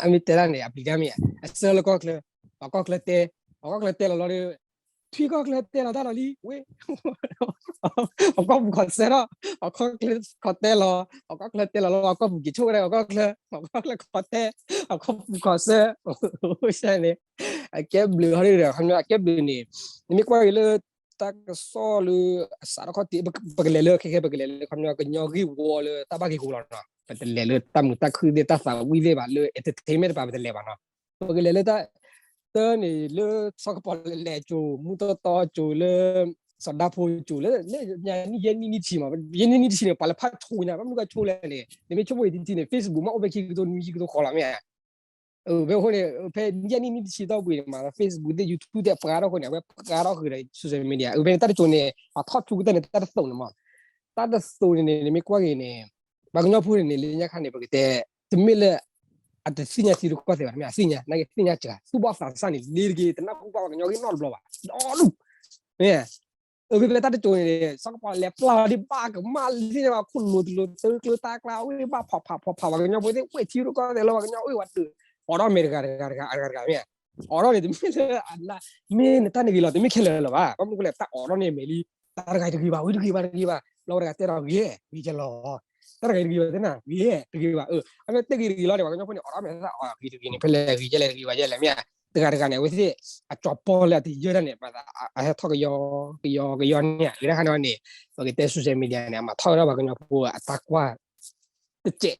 အမ့ၢ်တဲတၢ်န့ၣ် အပျံၤတၢ်မ့ၢ် အဆၢလၢကီၢ်ချၢ, ပှၤကီၢ်ချၢတဲ, ပှၤကီၢ်ချၢတဲလီၤလီၤဒီး ထွံၣ်ကီၢ်ချၢတဲလီၤတၢ်လီၤလံ ဝ့ၢ်, ပှၤကီၢ်ပူၤခီၣ်ဆၢထီၣ်, ပှၤကီၢ်ချၢခီၣ်တဲလီၤ, ပှၤကီၢ်ချၢတဲလီၤလီၤ ပှၤကီၢ်ပူၤက့ၤဆိၣ်ဝဲဒၣ် ပှၤကီၢ်ချၢ, ပှၤကီၢ်ချၢခီၣ်တဲ, ပှၤကီၢ်ပူၤခီၣ်ဆၢ, န့ၣ် အကဲဘျုးဟီဒ်ဒီး ခီပညီအကဲဘျုးန့ၣ် နမ့ၢ်ကွၢ်က့ၤလၢ တၢ်ကစီၣ်လၢ အစးထီၣ်ခီၣ်ထံး ပကလဲၤလၢခဲခဲ ပကလဲၤလၢခီပညီကညီဂ့ၢ်ဝီလၢတၢ်ဘၣ်ဂ့ၢ်ဂီၤလီၤနီၤ ပတလဲၤလၢတၢ်မုာ်တၢ်ခုၣ်သ့ၣ် တၢ်သးဝံၣ်သ့ၣ်ဘၣ် လၢ entertainment တပၤ ပတလဲၤဘၣ်နီၤ ပကလဲၤလၢတၢ် တၢ်န့ၣ်လၢ စီၤကပီၤလဲၤလဲၤကၠိ မူတီတီကၠိလၢ စီၤဒၤဖိကၠိလၢ လၢညါနံၣ်ယဲၢ်နံၣ်နံၣ်တဆံမး ယဲၢ်နံၣ်နံၣ်တဆံန့ၣ် ပှၤလၢဖးဆိညါ ဘၣ်မနုၤကဆိလဲၣ်န့ၣ် နမ့ၢ်ဆိကမိၣ်အံၤတထံၣ်န့ၣ် Facebook မ့ၢ်အိၣ်ဖဲခံကထိနွံ ခံကထိဃိးလီၤမ့ၢ်ဧါ ဖဲအဃိန့ၣ် ဖဲယဲၢ်နံၣ်နံၣ်တဆံတီၢ်ပူၤန့ၣ်မး Facebook သ့ၣ် YouTube သ့ၣ် အပှဲၤထီၣ်ဃိန့ၣ် အဝဲပှဲၤထီၣ်ဃုာ်ဒီး social media အဖဲန့ၣ် တၢ်တစိၤန့ၣ် အထီၣ်ဆူကတၢၢ်န့ၣ် တၢ်တသိးန့ၣ်မး တၢ်တသိးန့ၣ်န့ၣ် နမ့ၢ်ကွၢ်က့ၤန့ၣ် ပှၤကညီဖိန့ၣ်န့ၣ် လၢညါခါန့ၣ် ပကတဲ တမ့ၢ်လၢ အတသ့ၣ်ညါထံရူၢ်ကီၢ်သဲးဘၣ် တမ့ၢ်အသ့ၣ်ညါ နာ်က့သ့ၣ်ညါစှၤ သူၣ်ဘီၣ်သးစၢ်န့ၣ် လ့ၤတက့ၤ တနၢ်ဟူဘၣ်ပှၤကညီဂ့ၢ်နီတဘျီဘၣ် ဒီဒူၣ် မ့ၢ် အဖဲဖဲတၢ်တစိၤန့ၣ် စီၤကပီၤလဲၤပျၢ်လီၤဒ်ဘၣ်ကမၣ်လံန့ၣ်ဘၣ် ခိၣ်လိၤတလိၤ တၢ်ကျၢတၢ်ကျါ အဝဲဘၣ်ဖးဖးဖးဖး ပှၤကညီဖိသ့ၣ် ဝဲထံရူၢ်ကီၢ်သဲးလၢပှၤကညီအိၣ်ဝဲတၢ် အိးထီၣ်မဲာ်တဂၤတဂၤတဂၤတဂၤတဂၤမ့ၢ် အိးထီၣ်န့ၣ် တမ့ၢ်လၢ မ့ၢ်နတၢ်န့ၣ်ဂ့ၤလီၤ တမ့ၢ်ခဲလၢာ်လၢၤဘၣ် ဘၣ်မနုၤဃိလဲၣ် တၢ်အိးထီၣ်န့ၣ်မဲာ်လံ တၢ်တဂၤတဂ့ၤဘၣ် ဝဲတဂ့ၤဘၣ်တဂ့ၤဘၣ် ဘျီဝဲတဂၤတဲဒီးဂ့ၤ ဂ့ၤကလီၤ တၢ်တဂၤတဂ့ၤဘၣ်သ့ၣ်နၤ ဂ့ၤတဂ့ၤဘၣ် အ အမ့ၢ်တဲဂ့ၤတဂ့ၤလီၤန့ၣ် ပှၤကညီဖိန့ၣ် အိးထီၣ်မဲာ်သၣ်အီၤဂ့ၤတဂ့ၤန့ၣ် ဖဲလဲၣ်ဂ့ၤယဲလဲၣ်တဂ့ၤဘၣ်ယဲလဲၣ်မ့ၢ် တဂၤတဂၤန့ၣ် အဝဲသ့ၣ် အကၠီၤပီၢ်လၢအတယၢၢ်တၢ်န့ၣ် ဘၣ်သးအဟဲထီၣ်ကယီကယီကယီန့ၣ် အဂ့ၢ်ဒ်ခါန့ၣ်န့ၣ် ပကတဲ social media န့ၣ် အမၤထီၣ်ဝဲဒၣ်ပှၤကညီဖိအတၢ်ကွၢ် တစဲး,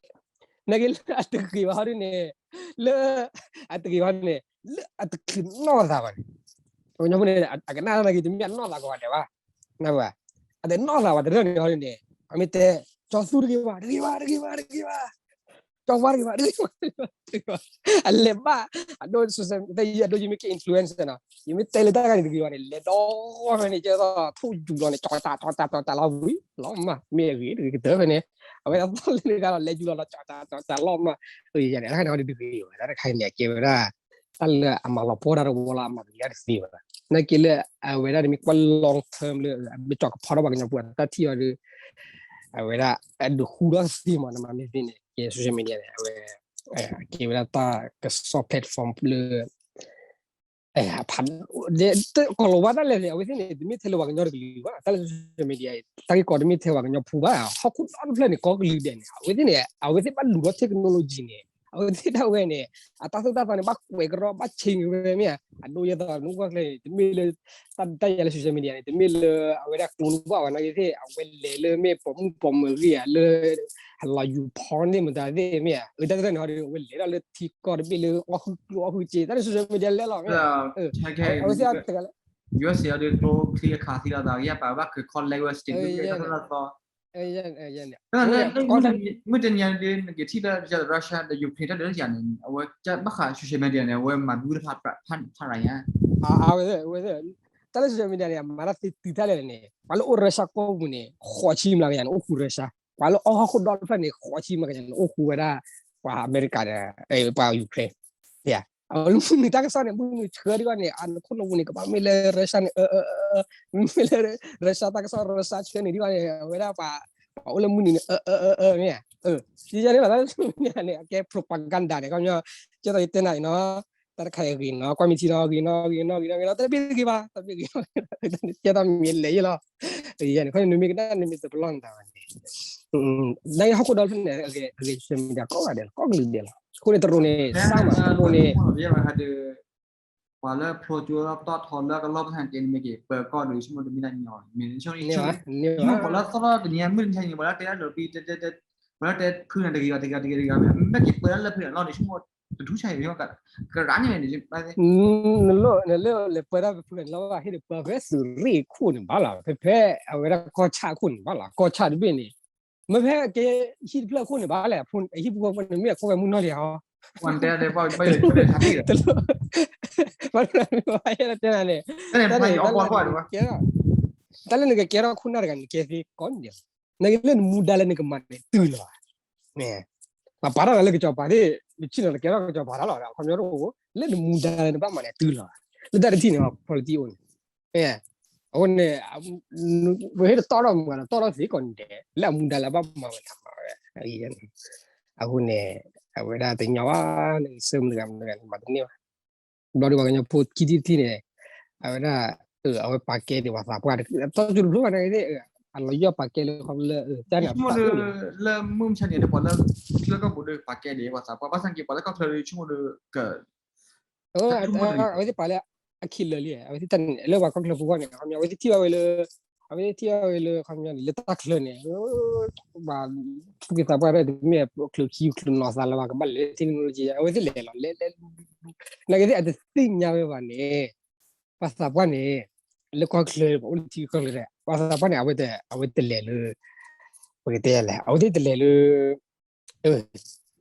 နာ်က့လၢအတဂ့ၤဘၣ်ဟီဒ်န့ၣ်, လၢအတဂ့ၤဘၣ်န့ၣ် လၢအတချုးနီၢ်သးဘၣ်န့ၣ်, ပှၤကညီဖိန့ၣ် အကနၣ်နာ်က့ တမ့ၢ်အနီၢ်သးကီးဘၣ်ဒဲးဘၣ်, နၢ်ဘၣ်, အတနီၢ်သးဘၣ်တရၢၢ်န့ၣ်ဟီဒ်န့ၣ် အမ့ၢ်တဲ ကၠီၤသူတဂ့ၤဘၣ် တဂ့ၤဘၣ် တဂ့ၤဘၣ် တဂ့ၤဘၣ်, ကၠီၤဝါတဂ့ၤဘၣ် တဂ့ၤဘၣ် တဂ့ၤဘၣ်, အလဲၤဘၣ် အဒိ social တၢ်ယံၤအဒိ ယမ့ၢ်က့ၤ influencer နီၤ ယမ့ၢ်တဲလၢတၢ်ဂၤန့ၣ်တဂ့ၤဘၣ်န့ၣ် လဲၤဒီဖဲန့ၣ် ကဲသိး ထိၣ်ယူၤလီၤန့ၣ် ကၠီၤတၢ်ကၠီၤတၢ်ကၠီၤတၢ်လီၤဝံၤ လီၤမၢ် မ့ၢ်အဂ့ၤတဂ့ၤကတၢၢ်ဖဲန့ၣ်, အဝဲဒၣ်သီၣ်လၢတဂၤလီၤ လဲၤယူၤလီၤလီၤ ကၠီၤတၢ်ကၠီၤတၢ်လီၤမၢ်, ယၤန့ၣ် တၢ်ခါန့ၣ်ဟီဒ်တဂ့ၤဘၣ် တၢ်တခါန့ၣ် အကဲဝဲဒၣ် တၢ်လၢအမၤလီၤပှီၢ်တၢ်တဝီလီၤ အမၤတဂ့ၤတၢ်တသ့ဘၣ်, နာ်က့လၢ အဝဲဒၣ်တမ့ၢ်ကွၢ် long term လၢ မ့ၢ်ကၠီၤကဖီထီၣ်ပှၤကညီဖိအတၢ်ထံၣ်အီၤဒီး အဝဲဒၣ် အဒုးဃူဒီးသ့မး နမ့ၢ်သ့န့ၣ် ကဲ social media န့ၣ် အဝဲ ကဲဝဲဒၣ်တၢ်ကစီၣ် platform လၢ ဖး ကီၢ်လီၤဝါဒၣ်လဲာ်န့ၣ် အဝဲသ့ၣ်န့ၣ် တမ့ၢ်ထဲလၢပှၤကညီတကလုာ်ဘၣ် တၢ်လၢ social media တၢ်ဂ့ၢ်ကီတမ့ၢ်ထဲပှၤကညီဖိဘၣ် ဟီၣ်ခိၣ်ဒီတဖျၢၣ်န့ၣ် ကိးကလုာ်ဒဲးန့ၣ် အဝဲသ့ၣ်န့ၣ် အဝဲသ့ၣ်ဘၣ်လူၤဒီး technology န့ၣ် အဝဲသ့ၣ်ဒၣ်ဝဲန့ၣ် အတၢ်သိၣ်တၢ်သီန့ၣ် ဘၣ်ကွဲးကရီ ဘၣ် change ဝဲမ့ၢ်ဧါ အဒိယဲသိး နအိၣ်ကွၢ်ကျဲန့ၣ် တမ့ၢ်လၢ တၢ်ယၤလၢ social media န့ၣ် တမ့ၢ်လၢအဝဲဒၣ်ကျိနဘၣ်ဝဲနာ်က့သ့ၣ် အဝဲလဲၤလၢမ့ၢ်ပိာ်မုၣ်ပိာ်မၢၤဂ့ၤဧါ လၢ အလီၤယူၤဖီန့ၣ်မတၤသ့ၣ်မ့ၢ်ဧါ အတၢ်တဖျၢၣ်န့ၣ်ဟီဒီး အဝဲလဲၤဒၣ်လၢထံကီၢ်တဘ့ၣ်လၢအီၣ်ဃုာ်ကျိအီၣ်ဃုာ်စ့ တၢ်လၢ social media လဲၣ်လီၤမ့ၢ်ဧါ အဝဲသ့ၣ်တဂၤလၢ U S A အီၤဒီး ကျိချံအခးသံလီၤသး ယပာ်ဘၣ်က collect ဝဲ state ဒ်တၢ်သိၣ်တၢ်သီ မုၢ်တနံၤဒ် နကထံၣ်လၢ Russia ဒီး Ukraine တၢ်ဒုးတၢ်ယၤန့ၣ် အဝဲဘၣ်ဃး social media န့ၣ် အဝဲမၤဘူၣ်တဖၣ်ဖးရၤညါ အဝဲ တၢ်လၢ social media န့ၣ် အမၤတၢ်သ့တုၤတၢ်လဲၣ်န့ၣ် ပှၤလၢအိၣ် Russia ကီၢ်ပူၤန့ၣ် ဃိးဆံမျးကယၤန့ၣ် အိၣ်ဃူ Russia ပှၤလၢအီၣ်ဟီၣ်ခိၣ်ဒီတဖျၢၣ်န့ၣ် ဃိးဆံမျးကယၤန့ၣ် အိၣ်ဃူဝဲဒၣ် ပှၤအမဲရကၤဒီး ပှၤ Ukraine အဝဲလၢမုၢ်နံၤတၢ်ကစီၣ်န့ၣ် မုၢ်နံၤဆှၢဒံးဘၣ်န့ၣ် အနခိၣ်နူာ်ပူၤန့ၣ် ကဘၣ်မ့ၢ်လၢ Russia န့ၣ် မ့ၢ်လၢ Russia တၢ်ကစီၣ် Russia ဆှၢန့ၢ်ဒံးဘၣ်န့ၣ် အဝဲဒၣ်ပှၤ ပှၤအိၣ်လၢမုၢ်နံၤန့ၣ် အၢ အၢ အၢ အၢ မ့ၢ် ယဲန့ၣ်ဘၣ်တၢ်န့ၣ် အကဲ propaganda န့ၣ် ခီပညီ ကဲသိးယတဲနၤအံၤနီၤ တၢ်တခါအံၤဂ့ၤနီၤ ကွၢ်မ့ၢ်ထံနီၤ ဂ့ၤနီၤ ဂ့ၤနီၤ ဂ့ၤနီၤ ဂ့ၤနီၤ တၢ်တဘ့ၣ်တဂ့ၤဘၣ် တၢ်တဘ့ၣ်ဂ့ၤနီၤ ကဲသိးမ့ၢ်လဲၤယဲလီၤ ယဲန့ၣ် ခီနမ့ၢ်ကဒၣ်နမ့ၢ်တပလီၢ်နသးဘၣ်န့ၣ် နာ်က့ဟီၣ်ခိၣ်ဒီဖျၢၣ်န့ၣ် အဂဲၤ social media ကိးဂၤဒဲးလီၤ ကိးကလုာ်ဒဲးလီၤ အဃိန့ၣ်တရူးန့ၣ် စၢ်မး တရူးန့ၣ် ပှၤလၢဖျိကၠိလၢပတီၢ်ထီလၢကလီၢ်ပသးကဲန့ၣ်မ့ၢ်က့ၤ ပၢၤကီၢ်ဒီးဆိကမိၣ်တမ့ၢ်တၢ်ညီ မ့ၢ်ဆိကမိၣ် ပှၤလၢသီၣ်ထီၣ်တနံၤညါ မုၢ်တနံၤညါ ပှၤလၢတဲလၢ ပှၤလၢတဲဖုဂၤန့ၣ်တဂ့ၤဘၣ် တဂ့ၤဘၣ် တဂ့ၤဘၣ် မ့ၢ်က့ၤပၢၤဒၣ်လၢဖုဂၤန့ၣ်လီၤန့ၣ် ဆိကမိၣ် တထူၣ်ဆါအံၤ ကရၣ်န့ၣ်န့ၣ် နလၢလဲၤပၢၤဒၣ်ဖုဂၤန့ၣ်လီၤဘၣ် ဟ့ၣ်ဒီးပၢၤဖဲသုးရ့ၣ်ခိၣ်န့ၣ်ဘၣ်လီၤ ဖဲဖဲအဝဲဒၣ်ကီၢ်ဆၣ်ခိၣ်န့ၣ်ဘၣ်လီၤ ကီၢ်ဆၣ်တဘ့ၣ်န့ၣ် မ့ၢ်ဖဲကဲဟံၣ်တဖျၢၣ်ခိၣ်န့ၣ်ဘၣ်လဲၣ် ဟံၣ်ဖိဃီဖိန့ၣ် မ့ၢ်အခိၣ်ဝဲမုၢ်နီၢ်လံဟီ ဘၣ်တဲနၤန့ၣ် တၢ်လၢနကကဲထီၣ်ခိၣ်နၢ်တဂၤန့ၣ် ကဲသ့ကိးန့ၣ် နကလၢနမူဒါလၢနကမၤန့ၣ် တုၤလီၤဘၣ် ပှၤပာ်ထီၣ်နၤလၢကစီၤပၤသ့ၣ် နဆ့ၣ်နီၤနကဲထီၣ်ကစီၤပၤတၢ်လီၤ အခီပညီတအိၣ် လၢနမူဒါလၢနဘၣ်မၤန့ၣ်တုၤလီၤဘၣ် လၢတၢ်တထံၣ်န့ၣ် quality အိၣ်န့ၣ် အဃိန့ၣ် ပဟ့ၣ်တတီၣ်ထီၣ်မူဂၤဒီး တီၣ်ထီၣ်သ့ကိးန့ၣ်ဒဲး လၢအမူဒါလၢအဘၣ်မၤဝဲတၢ်မၤဝဲ အဃိန့ၣ် အဝဲဒၣ်တညီဘၣ် နကဆၢမုၢ်တဂၤမုၢ်တဂၤန့ၣ် မၤတန့ၢ်ဘၣ် ဘျီဒီးပှၤကညီဖိခံထံၣ်တထံၣ်န့ၣ် အဝဲဒၣ် အဝဲပာ်ကဲဒံးပှၤသးပှၢ် တီကၠိတဖျိဘၣ်န့ၣ် အလီၤယီၣ်ပာ်ကဲလၢခီဖျိလၢ တၢ်န့ၣ် လၢမုၢ်မဆါန့ၣ် ပှၤလၢ ချၢကီၢ်ပူၤဒီးပာ်ကဲဒံးပှၤသးပှၢ် ဘၣ်ဆၣ်က့ၤပှၤလၢကီၢ်ချၢဒီး ဆိကမိၣ်ဒီး က အဝဲသ့ၣ်ပာ်လၢအခံလၢာ်လံ အဝဲသ့ၣ်တၢ်န့ၣ် လၢပှၤကီၢ်ချၢဖိဂီၢ်န့ၣ် ခီပညီ အဝဲသ့ၣ်ထံၣ်ဘၣ်ဝဲလၢ အဝဲသ့ၣ်ထံၣ်ဘၣ်ဝဲလၢ ခီပညီန့ၣ် လၢတၢ်ချၢန့ၣ် ပှၤသူၣ်က့သးပှၢ်တမ့ၢ် ချုးခံချုးနီၤသးလၢၤဘၣ် ကဘၣ်လဲၤလၢ technology အဝဲသ့ၣ်လဲၤလီၤ လဲၤလဲၤ နာ်က့သ့ၣ်အတသ့ၣ်ညါဝဲဘၣ်န့ၣ် ပှၤသးပှၢ်န့ၣ် လၢကီၢ်ချၢ ပှၤအိၣ်လၢထံကီၢ်ချၢ ပှၤသးပှၢ်န့ၣ် အဝဲတ အဝဲတလဲၤလၢ ပကတဲလဲၣ် အဝဲသ့ၣ်တလဲၤလၢ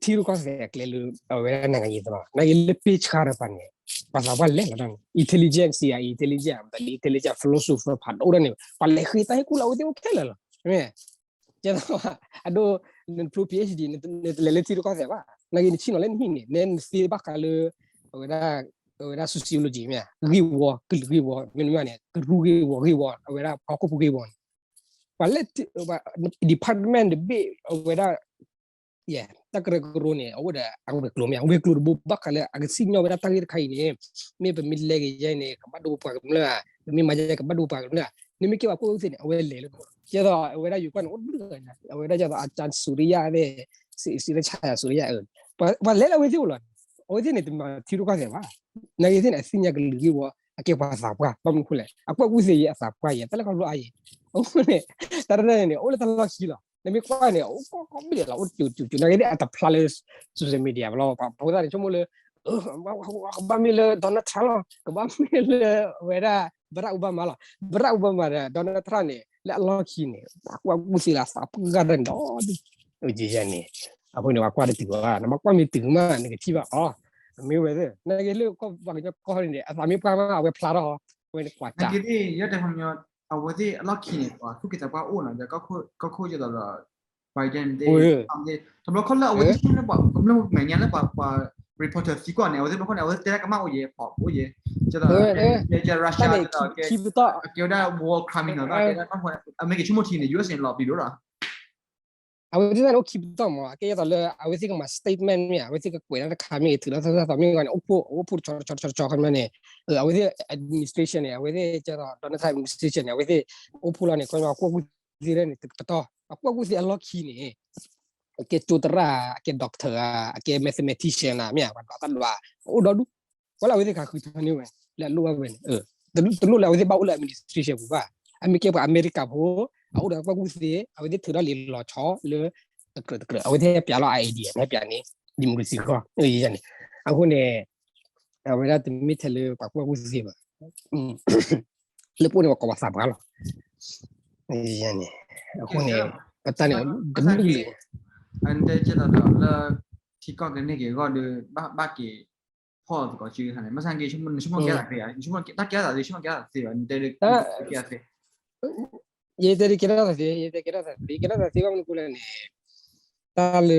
ထံရူၢ်ကီၢ်သဲးအကျဲလၢ အဝဲဒၣ် နိုင်ငံရေးသမား နာ်က့လၢပ့ဆါတပၤန့ၣ် ပှၤသးပှၢ်လဲၤလီၤတၢ်န့ၣ် intelligence ဆံးယၤ intelligence မတၤလၢ intelligence philosopher ဖးဒိၣ်တၢ်န့ၣ် ပှၤလဲၤဃ့တၢ်ဟ့ၣ်ကူၣ်လၢအဝဲသ့ၣ်အိၣ်ခဲလၢာ်လီၤ မ့ၢ် ကဲသိး အဒိ နဖျိ PhD နတလဲၤလၢထံရူၢ်ကီၢ်သဲးဘၣ် နာ်က့နဆ့ၣ်နီၤလၢနဟံၣ်န့ၣ် နဲနသ့ဘၣ်ဃးလၢ အဝဲဒၣ် အဝဲဒၣ် sociology မ့ၢ် ဂ့ၢ်ဝီ ကလုာ်ဂ့ၢ်ဝီ မ့တမ့ၢ်န့ၣ် ကရူၢ်ဂ့ၢ်ဝီ ဂ့ၢ်ဝီ အဝဲဒၣ်ဟီၣ်ခိၣ်ဖိဂ့ၢ်ဝီန့ၣ် ပှၤလၢ department တဘ့ၣ် အဝဲဒၣ် တၢ်ကရၢကရိန့ၣ် အအိၣ်ဒီးအဝဲၤကျိၤမ့ၢ် အဝဲၤကျိၤတဘိဘၣ်ဃးလၢ အကစံၣ်ညီၣ်ဝဲဒၣ်တၢ်ဂ့ၢ်တခါအံၤန့ၣ် မ့ၢ်ပမ့ၢ်လဲၤက့ၤယဲန့ၣ် ကဘၣ်ဒိပှၤကမျၢၢ်ဧါ ပမ့ၢ်မၤယဲကဘၣ်ဒိပှၤကမျၢၢ်ဧါ နမ့ၢ်ကဲပှၤကီၢ်သ့ၣ်န့ၣ် အဝဲလဲၤလၢ ကဲသိးအဝဲဒၣ်ယူၤကွၢ်န့ၣ် အိၣ်တဘျုးဂၤညါ အဝဲဒၣ်ကဲသိး အကၠၢ်စူၤရယၣ်သ့ၣ် စံးရဆၣ်ယၤစူၤရယၣ် ပှၤလဲၤလၢအဝဲသ့ၣ်အိၣ်လီၤ အဝဲသ့ၣ်န့ၣ် တမၤထံရူၢ်ကီၢ်သဲးဘၣ် နာ်က့သ့ၣ်န့ၣ် အသ့ၣ်ညါကလုာ်ဂ့ၢ်ဝီ အကဲပှၤသးပှၢ် ဘၣ်မနုၤဃိလဲၣ် အကွၢ်ကူၣ်သ့အသးပှၢ်ယဲ တၢ်လၢခီဖျိအါယဲ, အဃိန့ၣ် တၢ်တၢ်န့ၣ်န့ၣ် အိၣ်လၢတၢ်လီၢ်ခံလီၤ. နမ့ၢ်ကွၢ်န့ၣ် အိၣ်ကိးကိးဘ့ၣ်လီၤ အိၣ်ကၠိကၠိကၠိ နာ်က့သ့ၣ် အတဖျါလၢ social media ဘၣ်လီၤ. ပှၤဖိသၣ်န့ၣ် ဆိကမိၣ်လၢ ကဘၣ်မ့ၢ်လၢ Donald Trump လီၤ, ကဘၣ်မ့ၢ်လၢအဝဲဒၣ် Barack Obama လီၤ. Barack Obama ဒီး Donald Trump န့ၣ် လၢအလီၢ်ခံန့ၣ် ပှၤကွၢ်ကူၣ်သ့လၢအသးပှၢ်ဂၤတၢ်န့ၣ်ဒီး န့ၣ် အဃိန့ၣ် ပှၤကွၢ်တတုၤဘၣ်, နဘၣ်ကွၢ်မ့ၢ်တုၤမး နကထံၣ်ဘၣ်အီၤ, မ့ၢ်ဝဲသ့ၣ် နာ်က့လၢကီၢ်ပှၤကညီကီၢ်န့ၣ် အသးမ့ၢ်ပှၢ်မး အဝဲဖျါထီၣ်အီၤ, အဝဲန့ၣ်ကွၢ်တၢ် အဝဲသ့ၣ်အလီၢ်ခံန့ၣ် ပှၤသူၣ်က့သးပှၢ်အိၣ်နီၤ, ဒီးကီၢ်ခိၣ်ကၠိဒီး Biden သ့ၣ် တဘျီခီလၢအဝဲသ့ၣ်ဆိကမိၣ်လၢပှၤ ကမျၢၢ်မဲာ်ညါလၢပှၤ ပှၤ reporter သံကွၢ်န့ၣ် အဝဲသ့ၣ်တဘျီခီန့ၣ် အဝဲသ့ၣ်တဲတၢ်ကမၣ်အိၣ်ယဲ ဖီးအိၣ်ယဲ, ကဲ Russia ကဲဒီး ကဲ အကဲဝဲဒၣ် war criminal တၢ်ကဲဒၣ် အမ့ၢ်က့ၤဆိကမိၣ်ထံန့ၣ် U S န့ၣ် လီၤပျံၤဒိၣ်ဒီး အဝဲသ့ၣ်တၢ်န့ၣ်အိၣ်ခံပတီၢ်မး, အကဲသိးလၢ အဝဲသ့ၣ်ကမၤ statement မ့ၢ်ဧါ, အဝဲသ့ၣ်ကကွဲးတၢ်တခါမ့ၢ်ဂ့ၤ ထုးထီၣ်သၢသၢသီမ့ၢ်ဂ့ၤန့ၣ် အိၣ်ဖှိၣ် အိၣ်ဖှိၣ်တဆီတဆီတဆီတဆီခီန့ၣ်, အဝဲသ့ၣ် administration န့ၣ် အဝဲသ့ၣ်ကဲသိး Donald Trump administration န့ၣ် အဝဲသ့ၣ်အိၣ်ဖှိၣ်လီၤန့ၣ် ခီပညီကွၢ်ကူၣ်သ့န့ၣ် တပတီၢ် အကွၢ်ကူၣ်သ့အလီၢ်ခံန့ၣ် အကဲကၠိသရၣ် အကဲ doctor ဧါ, အကဲ mathematician ဧါ, မ့ၢ်ဧါ, ပှၤဒွးတၢ်ဒွး အိၣ်ဒီဒူၣ်, ကွၢ်လၢအဝဲသ့ၣ်ကဃုထၢန့ၢ်ဝဲ လၢအလိၣ်ဘၣ်ဝဲန့ၣ်, တလိၣ်လၢအဝဲသ့ၣ်ဘၣ်အိၣ်လၢ administration ပူၤဘၣ်, အမ့ၢ်ကဲပှၤအမဲရကၤဖိ အအိၣ်ဒီးကွၢ်ကူၣ်သ့ အဝဲသ့ၣ်ထုးထီၣ်လံာ်လီၤဆီလၢ တကြၢးတကြၢး အဝဲသ့ၣ်ဟဲပျးလီၤ idea ဟဲပျးန့ၣ် democracy ဃီန့ၣ်, အဃိန့ၣ် အဝဲဒၣ်တမ့ၢ်ထဲလၢပှၤကွၢ်ကူၣ်သ့ဘၣ်, လၢပအိၣ်န့ၣ် ပှၤကိးပှၤသးပှၢ်လီၤ, န့ၣ်, အဃိန့ၣ် ပတၢ်န့ၣ် တမ့ၢ်လံ အတဲကဲသိးဒီးလၢ ထံကီၢ်ကန့ၢ်က့ၤအဂီၢ်ဒီး ဘၣ်က့ၤဖီၣ်သကိးစုခါန့ၣ် မ့ၢ်ဆါက့ ဆိကမိၣ်ကဲသးသ့ဧါ, ဆိကမိၣ်တၢ်ကဲသးသ့ ဆိကမိၣ်ကဲသးသ့ဘၣ် နတဲဒ်ကဲသးသ့, ယတဲဒ်ကဲထီၣ်သးသ့ ယတဲကဲထီၣ်သးသ့ ကဲထီၣ်သးသ့ဘၣ်မနုၤဃိလဲၣ်န့ၣ်, တၢ်လၢ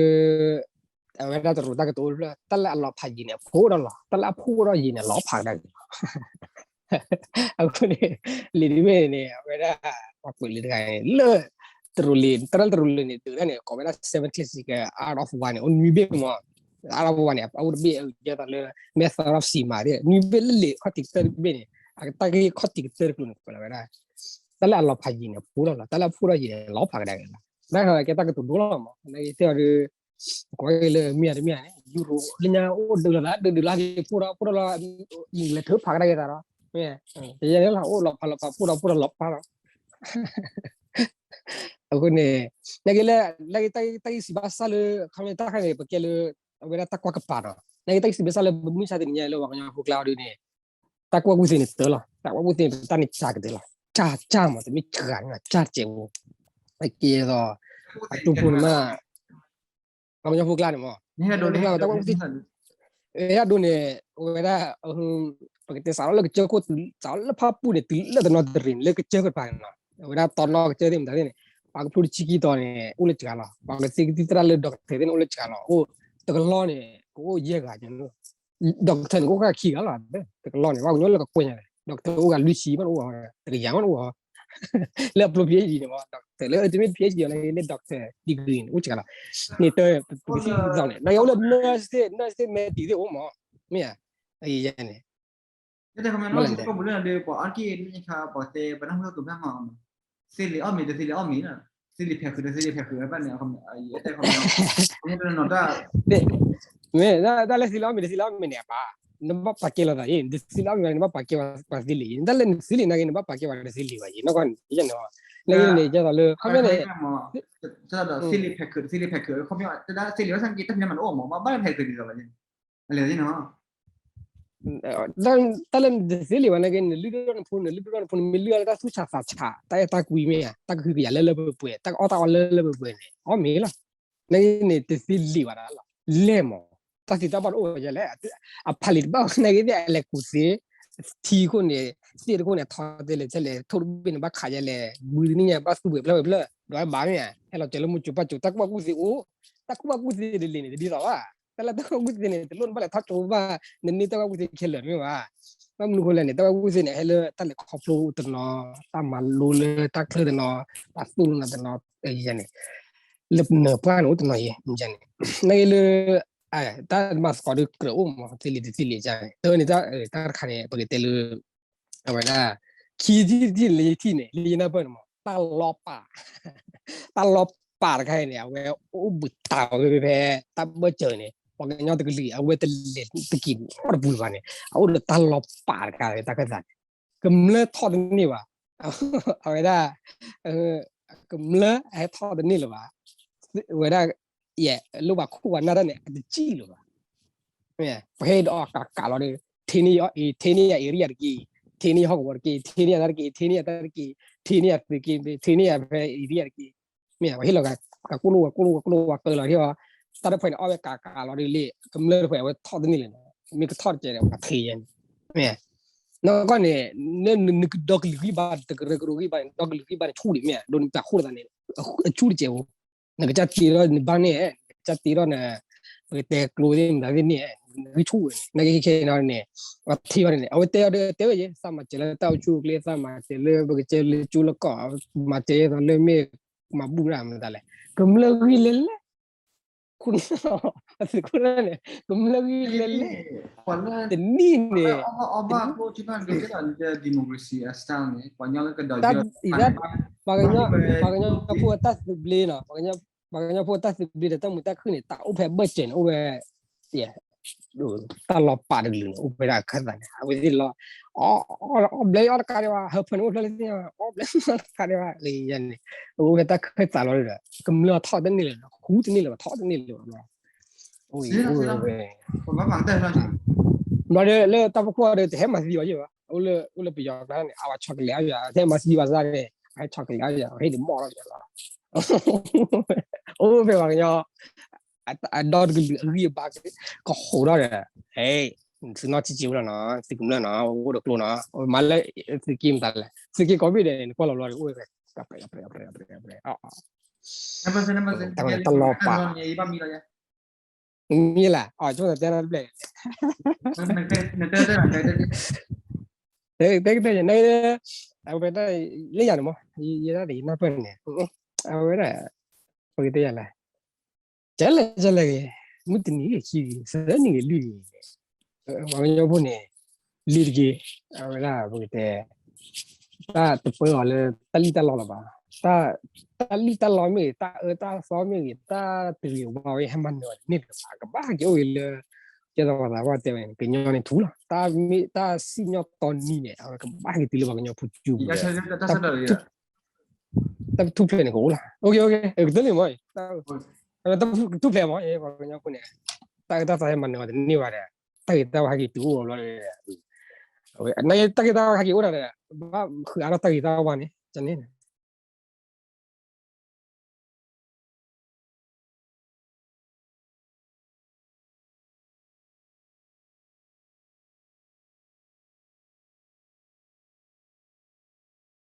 အဝဲဒၣ်တရူးတၢ်ကတိၤအိၣ်တဖျၢၣ် တၢ်လၢအလီၤဖးယံာ်န့ၣ် အဖှိၣ်ဒီးလီၤ, တၢ်လၢအဖှိၣ်ဒီးယံာ်န့ၣ် အလီၤဖးကဒါက့ၤလီၤ အဃိန့ၣ် လံာ်တဘ့ၣ်န့ၣ် အဝဲဒၣ် ပှၤကွဲးလံာ်တဂၤန့ၣ် လၢ တရူးလံာ် တရူးလံာ်န့ၣ် ဒုးဒၣ်န့ၣ် ကိးဝဲဒၣ် seven classic art of war န့ၣ် အိၣ်နွံဘ့ၣ်မး, art of war န့ၣ် အအိၣ်တဘ့ၣ် ယဲသိးလၢ method of war မး နွံဘ့ၣ်လၢလံာ်ခီၣ်ထံးကတၢၢ်တဘ့ၣ်န့ၣ် အတၢ်ဂ့ၢ်ခီၣ်ထံးကတၢၢ်တကျိၤန့ၣ် ကွဲးလီၤဝဲဒၣ် တၢ်လၢအလီၤဖးယံာ်န့ၣ် အဖှိၣ်ဒီးလီၤ, တၢ်လၢအဖှိၣ်ဒီးယံာ်န့ၣ် လီၤဖးကဒါက့ၤလီၤ, တၢ်ကဲတၢ်ကတိၤဒိလီၤမး နကတဲအီၤဒီး ကွၢ်လၢမ့ၢ်ဧါတမ့ၢ်ဧါန့ၣ် ယူရိၤလၢညါအိၣ်ဒုးလီၤသး ဒုးဒုးလီၤက့ၤဖှိၣ်ဒီး ဖှိၣ်ဒီးလီၤ ယံာ်လဲၤထုးဖးကဒါက့ၤသးဒီး မ့ၢ် ယဲန့ၣ်လီၤ အိၣ်လီၤဖးလီၤဖး ဖှိၣ်ဒီးဖှိၣ်ဒီးလီၤဖးလီၤ အဃိန့ၣ် နကဲလၢ နကဲတၢ်ဂ့ၢ်စံးဘၣ်စၢ်လၢ ခီမ့ၢ်တၢ်ခါန့ၣ် ပကဲလၢ အဝဲဒၣ်တၢ်ကွၢ်ကပၤဒီး နကဲတၢ်ဂ့ၢ်စံးဘၣ်စၢ်လၢ မုၢ်ဆါတနံၤညါလၢပှၤကညီဖိကျါအီၤဒ်န့ၣ် တၢ်ကွၢ်ကူၣ်သ့န့ၣ်တၢ်လီၤ, တၢ်ကွၢ်ကူၣ်သ့န့ၣ် တၢ်န့ၣ်ကၢ်ကတၢၢ်လီၤ, ကၢ်ကၢ်မး တမ့ၢ်ကၢ်န့ၣ် ကၢ်ကဲဝဲ အကဲသိး အတိၢ်ဖိန့ၣ်မး ပှၤကညီဖိကျါန့ၣ်မး တၢ်ကွၢ်ကူၣ်သ့ ယဒိးန့ၣ် ဝဲဒၣ် ပကတဲစးထီၣ်လၢကစၢၢ်ခိၣ် စးထီၣ်လၢဖၣ်ပူၣ်န့ၣ် တုၤလၢတနီသရံၣ်န့ၣ် လၢကစၢၢ်ခိၣ်တပၤန့ၣ်လီၤ, အဝဲဒၣ်တီနီကစၢၢ်သ့ၣ်မတၤသ့ၣ်န့ၣ် ပှၤကဖျိတဆံခံတီၤန့ၣ် အိၣ်လၢစှၤလီၤ, ပှၤကသ့ကသံၣ်သရၣ်လၢ doctor သ့ၣ်န့ၣ် အိၣ်လၢစှၤလီၤ, အိၣ်တကလီၢ်န့ၣ် ကအိၣ်ယဲၢ်ဂၤန့ၣ် doctor န့ၣ် ကအိၣ်ဃၣ်ခံဂၤလီၤ, တကလီၢ်န့ၣ် ပှၤကညီလၢကကွဲၢ်ညါလဲၣ် doctor အိၣ်ဂၤလွံၢ်ဆံဘၣ်အိၣ်အီၤ တကယၤမးအိၣ်အီၤ လၢအပျိ PhD န့ၣ်မး doctor လၢတမ့ၢ် PhD အီၤလၢ doctor degree န့ၣ် အိၣ်စှၤလီၤ, န့ၣ်တ ပကသံၣ်သီန့ၣ် နကအိၣ်လၢ nurse သ့ၣ် nurse သ့ၣ် medic သ့ၣ်အိၣ်မး မ့ၢ်ဧါ, ယဲန့ၣ် ယတဲခီမ့ၢ်နီၤ စ့ၢ်ကီးပူၤလၢဒီး ပှၤအါတက့ၢ်လၢညါခါ ပှၤတဲပနၢ်ဟူတၢ်ကီတၢ်ခဲမး သ့လံာ်အီၣ်မ့ၤ တသ့လံာ်အီၣ်မ့ၤနီၤ သ့လံာ်ဖဲးဃုာ် တသ့လံာ်ဖဲးဃုာ် ဘၣ်န့ၣ် ယတဲခီမ့ၢ်နီၤ မ့ၢ်တၢ်လၢသ့လံာ်အီၣ်မ့ၤ တသ့လံာ်အီၣ်မ့ၤန့ၣ် အပၢ် နဘၣ်ပာ်ကဲလိာ်သးအံၤ နသ့လံာ်အီၣ်မ့ၤ နဘၣ်ပာ်ကဲပှၤသ့လံာ်ဘၣ်ယံၤ နကီၢ်န့ၣ် ယဲန့ၣ် လၢယဲန့ၣ် ယဲသိးလၢ ခီပညီန့ၣ် သ့လံာ်ဖဲးဃုာ် တသ့လံာ်ဖဲးဃုာ် ခီပညီ တၢ်သ့လံာ်ဘၣ်ဆၣ်က့ တၢ်ဖဲးမးနအိၣ်မး ဘၣ်ဖဲးဃုာ်ဒ်သိးလီၤ တၢ်လၢနတသ့လံာ်ဘၣ်နာ်က့ နလုၢ်ဒိၣ်ထီၣ်နဖိ နလုၢ်ဒိၣ်ထီၣ်နဖိ နမ့ၢ်လုၢ်အီၤလၢတၢ်သူၣ်ဆးသးဆး တၢ်အဲၣ်တၢ်ကွံမ့ၢ်ဧါ တၢ်ကဟုကယာ်လၢလၢပှဲၤပှဲၤ တၢ်ကအီၣ်တၢ်အီလၢလၢပှဲၤပှဲၤန့ၣ် အီၣ်မ့ၤလီၤ. နာ်က့န့ၣ် တသ့လံာ်ဘၣ်တၢ်လီၤ လဲၣ်မး တၢ်သ့တၢ်ဘၣ်တအိၣ်ဝဲဒ်လဲၣ် အဖးလံာ်တဘၣ်နာ်က့ အလဲၤကူၣ်သ့ ထံခိၣ်န့ၣ် သ့ၣ်တခိၣ်န့ၣ် ထီတဲလဲၣ်ထဲလဲၣ် ထိၣ်တဘ့ၣ်န့ၣ် ဘၣ်ခးယဲလဲၣ် ဘုတနံၣ်ညါ ဘၣ်သူၣ်ပှဲၤဖျၢၣ်ဝဲဖျၢၣ် ဒွးဘၣ်မ့ၢ်ဧါ ဟဲလီၤစၢၤလၢမုၢ်ကၠိပၢ်ကၠိ တၢ်ကူၣ်ဘၣ်ကူၣ်သ့အိၣ် တၢ်ကူၣ်ဘၣ်ကူၣ်သ့တလံာ်န့ၣ် တဒ်သိးဘၣ် တၢ်လၢတၢ်ကူၣ်ဘၣ်ကူၣ်သ့န့ၣ် တလိၣ်နဘၣ်လဲၤထီၣ်ကၠိဘၣ် နန့ၢ်တၢ်ကူၣ်ဘၣ်ကူၣ်သ့ခဲလၢာ်မ့ၢ်ဘၣ် ဘၣ်မနုၤဃိလဲၣ်န့ၣ် တၢ်ကူၣ်ဘၣ်ကူၣ်သ့န့ၣ် ဟဲလၢတၢ်လဲၤခီဖျိတနီၤ တၢ်မၤလိလၢတၢ်ချၢတနီၤ တၢ်သူၣ်လီနၤတနီၤ ယဲန့ၣ် လၢနပှၢ်န့ၣ်အိၣ်တနီၤယဲ ယဲန့ၣ် နာ်က့လၢ တၢ်မၤသကိးဒီးကြၢးအိၣ်မး သ့လံာ်တသ့လံာ်ယဲန့ၣ် တၢ်န့ၣ် တၢ်တခါန့ၣ် ပကတဲလၢ အဝဲဒၣ် ခံထံၣ်တထံၣ်န့ၣ် လၢယထံၣ်န့ၣ် လၢယနၢ်ပၢၢ်န့ၣ်မး တၢ်လီၤပာ် တၢ်လီၤပာ်တခါအံၤန့ၣ် အဝဲအိၣ်ဘှံးတၢ်ဝဲဖဲ တၢ်ဘၢၣ်စၢၤန့ၣ် ပှၤကညီတကလုာ် အဝဲတလဲၤတက့ၢ်နီတပူၤဘၣ်န့ၣ် အအိၣ်ဒီးတၢ်လီၤပာ်တခါ တၢ်ခၢၣ်သးန့ၣ် ကမျၢၢ်ထီၣ်တန့ၢ်ဘၣ်. အဝဲဒၣ် ကမျၢၢ်ဟဲထီၣ်တန့ၢ်လၢၤဘၣ်. ဝဲဒၣ် ယဲ လိၣ်ဘၣ်ခိၣ်ဘၣ်နၢ်တၢ်န့ၣ် အတစံၣ်လၢၤဘၣ်. ပဟဲဒီးအီၤကးကးလီၤဒီး ထဲန့ၢ်ယၤ ထဲန့ၢ်ယၤ area တက့ၢ်, ထဲန့ၢ်ယၤဟီၣ်ကဝီၤတက့ၢ်, ထဲန့ၢ်ယၤတၢ်တက့ၢ်, ထဲန့ၢ်ယၤသုးက့ၢ်, ထဲန့ၢ်ယၤဖဲ area တက့ၢ်. မ့ၢ်ဝဲဟ့ၣ်လီၤ ကးကိၣ်လိဝဲကိၣ်လိဝဲကိၣ်လိဝဲကၢလီၤဟ့ၣ်အီၤ, တၢ်တဖၣ်န့ၣ် အီၣ်ဝဲကးကးလီၤဒီးလံ ကမျၢၢ်တဖၣ်အဝဲထီၣ်တန့ၢ်လၢၤ, မ့ၢ်ကထီၣ်တကဲးဒီးပှၤဖံးယဲန့ၣ်, မ့ၢ် နီၢ်ကီၢ်န့ၣ် နကဒီကလုာ်ဂံၢ်ဘါ တကရၢကရိဂံၢ်ဘါန့ၣ် ဒီကလုာ်ဂံၢ်ဘါန့ၣ်ဆူၣ်ဒံး မ့ၢ် ဒိးနပာ်ဃိၣ်လၢသးန့ၣ် အဆူၣ်တကဲးဧိၤ, နကစၢ်တ့ထီၣ်နဘၣ်န့ၣ်, နကစၢ်တ့ထီၣ်န ပကတဲကျိသ့ၣ်မတၤသ့ၣ်န့ၣ် နဂံၢ်ဆူၣ်ဝဲန့ၣ် နကဲခဲခဲနီၤန့ၣ် အထံၣ်ဘၣ်န့ၣ် အဝဲတဲအီၤဒီးတဲဝဲယဲ သးမၤစၢၤလၢတၢ်အိၣ်ဆူၣ်အိၣ်ချ့ သးမၤစၢၤလၢပကစၢၢ်လၢကၠိလၢကီၢ် မၤစၢၤယဲသိးလၢမ့ၢ်မၤဘူၣ်ဒၣ်မတၤလဲၣ် ကမျၢၢ်ဂံၢ်လဲၤလဲၤ ခိၣ်န့ၣ် ကမျၢၢ်ဂံၢ်လဲၤလဲၤ တနံၣ်န့ၣ် democracy ပှၤကညီဖိအတၢ်သဘျ့နီၤ ပှၤကညီဖိအတၢ်သဘျ့ဒီးတၢ်မုာ်တၢ်ခုၣ်န့ၣ် တၢ်အိၣ်ဖဲဘၢၣ်စၢၤန့ၣ် အိၣ်ဝဲ တၢ်လီၤပာ်တကလုာ်န့ၣ် အိၣ်ဖဲဒၣ်ခၢၣ်သးန့ၣ် အဝဲသ့ၣ်လီၤ အီၣ်ဘျဲအီၣ်တကးဒံးဘၣ် ဟၢဖၢန့ၣ်အိၣ်ဖျဲၣ်လၢသ့ၣ် အီၣ်ဘျဲအီၣ်တကးဒံးဘၣ် န့ၣ် အိၣ်ဖဲတၢ်ခၢၣ်သးလီၤဒီး ကမျၢၢ်ထီၣ်တန့ၢ်လၢၤ ဟူတန့ၢ်လၢၤဘၣ် ထီၣ်တန့ၢ်လၢၤဘၣ် အိၣ်ဝဲ ဘျီဒီးလၢတၢ်ဖီခိၣ်ဒီး တဟဲမၤသံဘၣ်ယဲဘၣ် အိၣ်လၢပယီၤကျါန့ၣ် အဝဲဆီကလဲၤအါယၤ တဟဲမၤသံဘၣ်စၢ်န့ၣ် အဟဲဆီကလဲၤအါယၤ အဟ့ၣ်ဒုးမီၣ်ထီၣ်ယၤလီၤ အိၣ်ဖဲပှၤကညီ အဒီတကလုာ်အဂံၢ်အဘါ ကဟိးထီၣ်ဒီး ဟဲ သုနီၢ်ထံက့ၤအိၣ်လီၤနီၤ သုကမျၢၢ်နီၤ အိၣ်ဒီးကျိနီၤ မၤလၢသုးက့မတၤလဲၣ် သုးက့ကိးဘ့ၣ်ဒီး နကွၢ်လီၤလီၤဒီးအိၣ်ဝဲ တၢ်လီၤပာ် မ့ၢ်လၢ အဆိကတၢၢ်တဘျဲၣ် တဲကတဲယနဲ အဝဲဒၣ် လၢယၤန့ၣ်မ့ၢ် ယဲဒၣ်ယနၢ်ပၢၢ်န့ၣ် အဝဲဒၣ် ပကတဲယၤလဲၣ် ကလဲၣ်ကလဲၣ်ဂ့ၤ မုၢ်တနံၤဂ့ၤခံဂ့ၤ သၢနံၤဂ့ၤလွံၢ်ဂ့ၤ ပှၤကညီဖိန့ၣ် လံတက့ၢ် အဝဲဒၣ်ပကတဲ တၢ်တပၢအီၤလၢတၢ်လံၣ်တၢ်လီလီၤဘၣ် တၢ်လံၣ်တၢ်လီမ့ၢ်ဂ့ၤ တၢ်အၢတၢ်သီမ့ၢ်ဂ့ၤ တၢ်တဂ့ၤဝါဝဲဟဲမၤနၢၤအီၤတန့ၢ်လၢၤဘၣ် ကဘၣ်ဟဲက့ၤအိၣ်ဂ့ၤလၢ ကဲသိးပှၤသးပှၢ်တဲဝဲန့ၣ် ကညီန့ၣ်ထူလီၤ တၢ်မ့ၢ်တၢ်စံၣ်ညီၣ်တီနံၤန့ၣ် အဝဲကဘၣ်ဟဲက့ၤတုၤလၢပှၤကညီဖိကၠူပူၤဒီး တၢ်ထူၣ်ဖျဲးန့ၣ်ကအိၣ်လီၤ ကတလံမ့ၢ် တၢ်ထူၣ်ဖျဲးမ့ၢ် ပှၤကညီဖိန့ၣ် တၢ်အၢတၢ်သီဟဲမၤနၢၤအီၤတန့ၢ်ဘၣ်ဒီး တၢ်ဂ့ၤတၢ်ဝါဟဲက့ၤတုၤအိၣ်လီၤ တၢ်ဂ့ၤတၢ်ဝါဟဲက့ၤအိၣ်တၢ်ဒီး ဘၣ်ဃုအါထီၣ်တၢ်ဂ့ၤတၢ်ဝါန့ၣ် န့ၣ်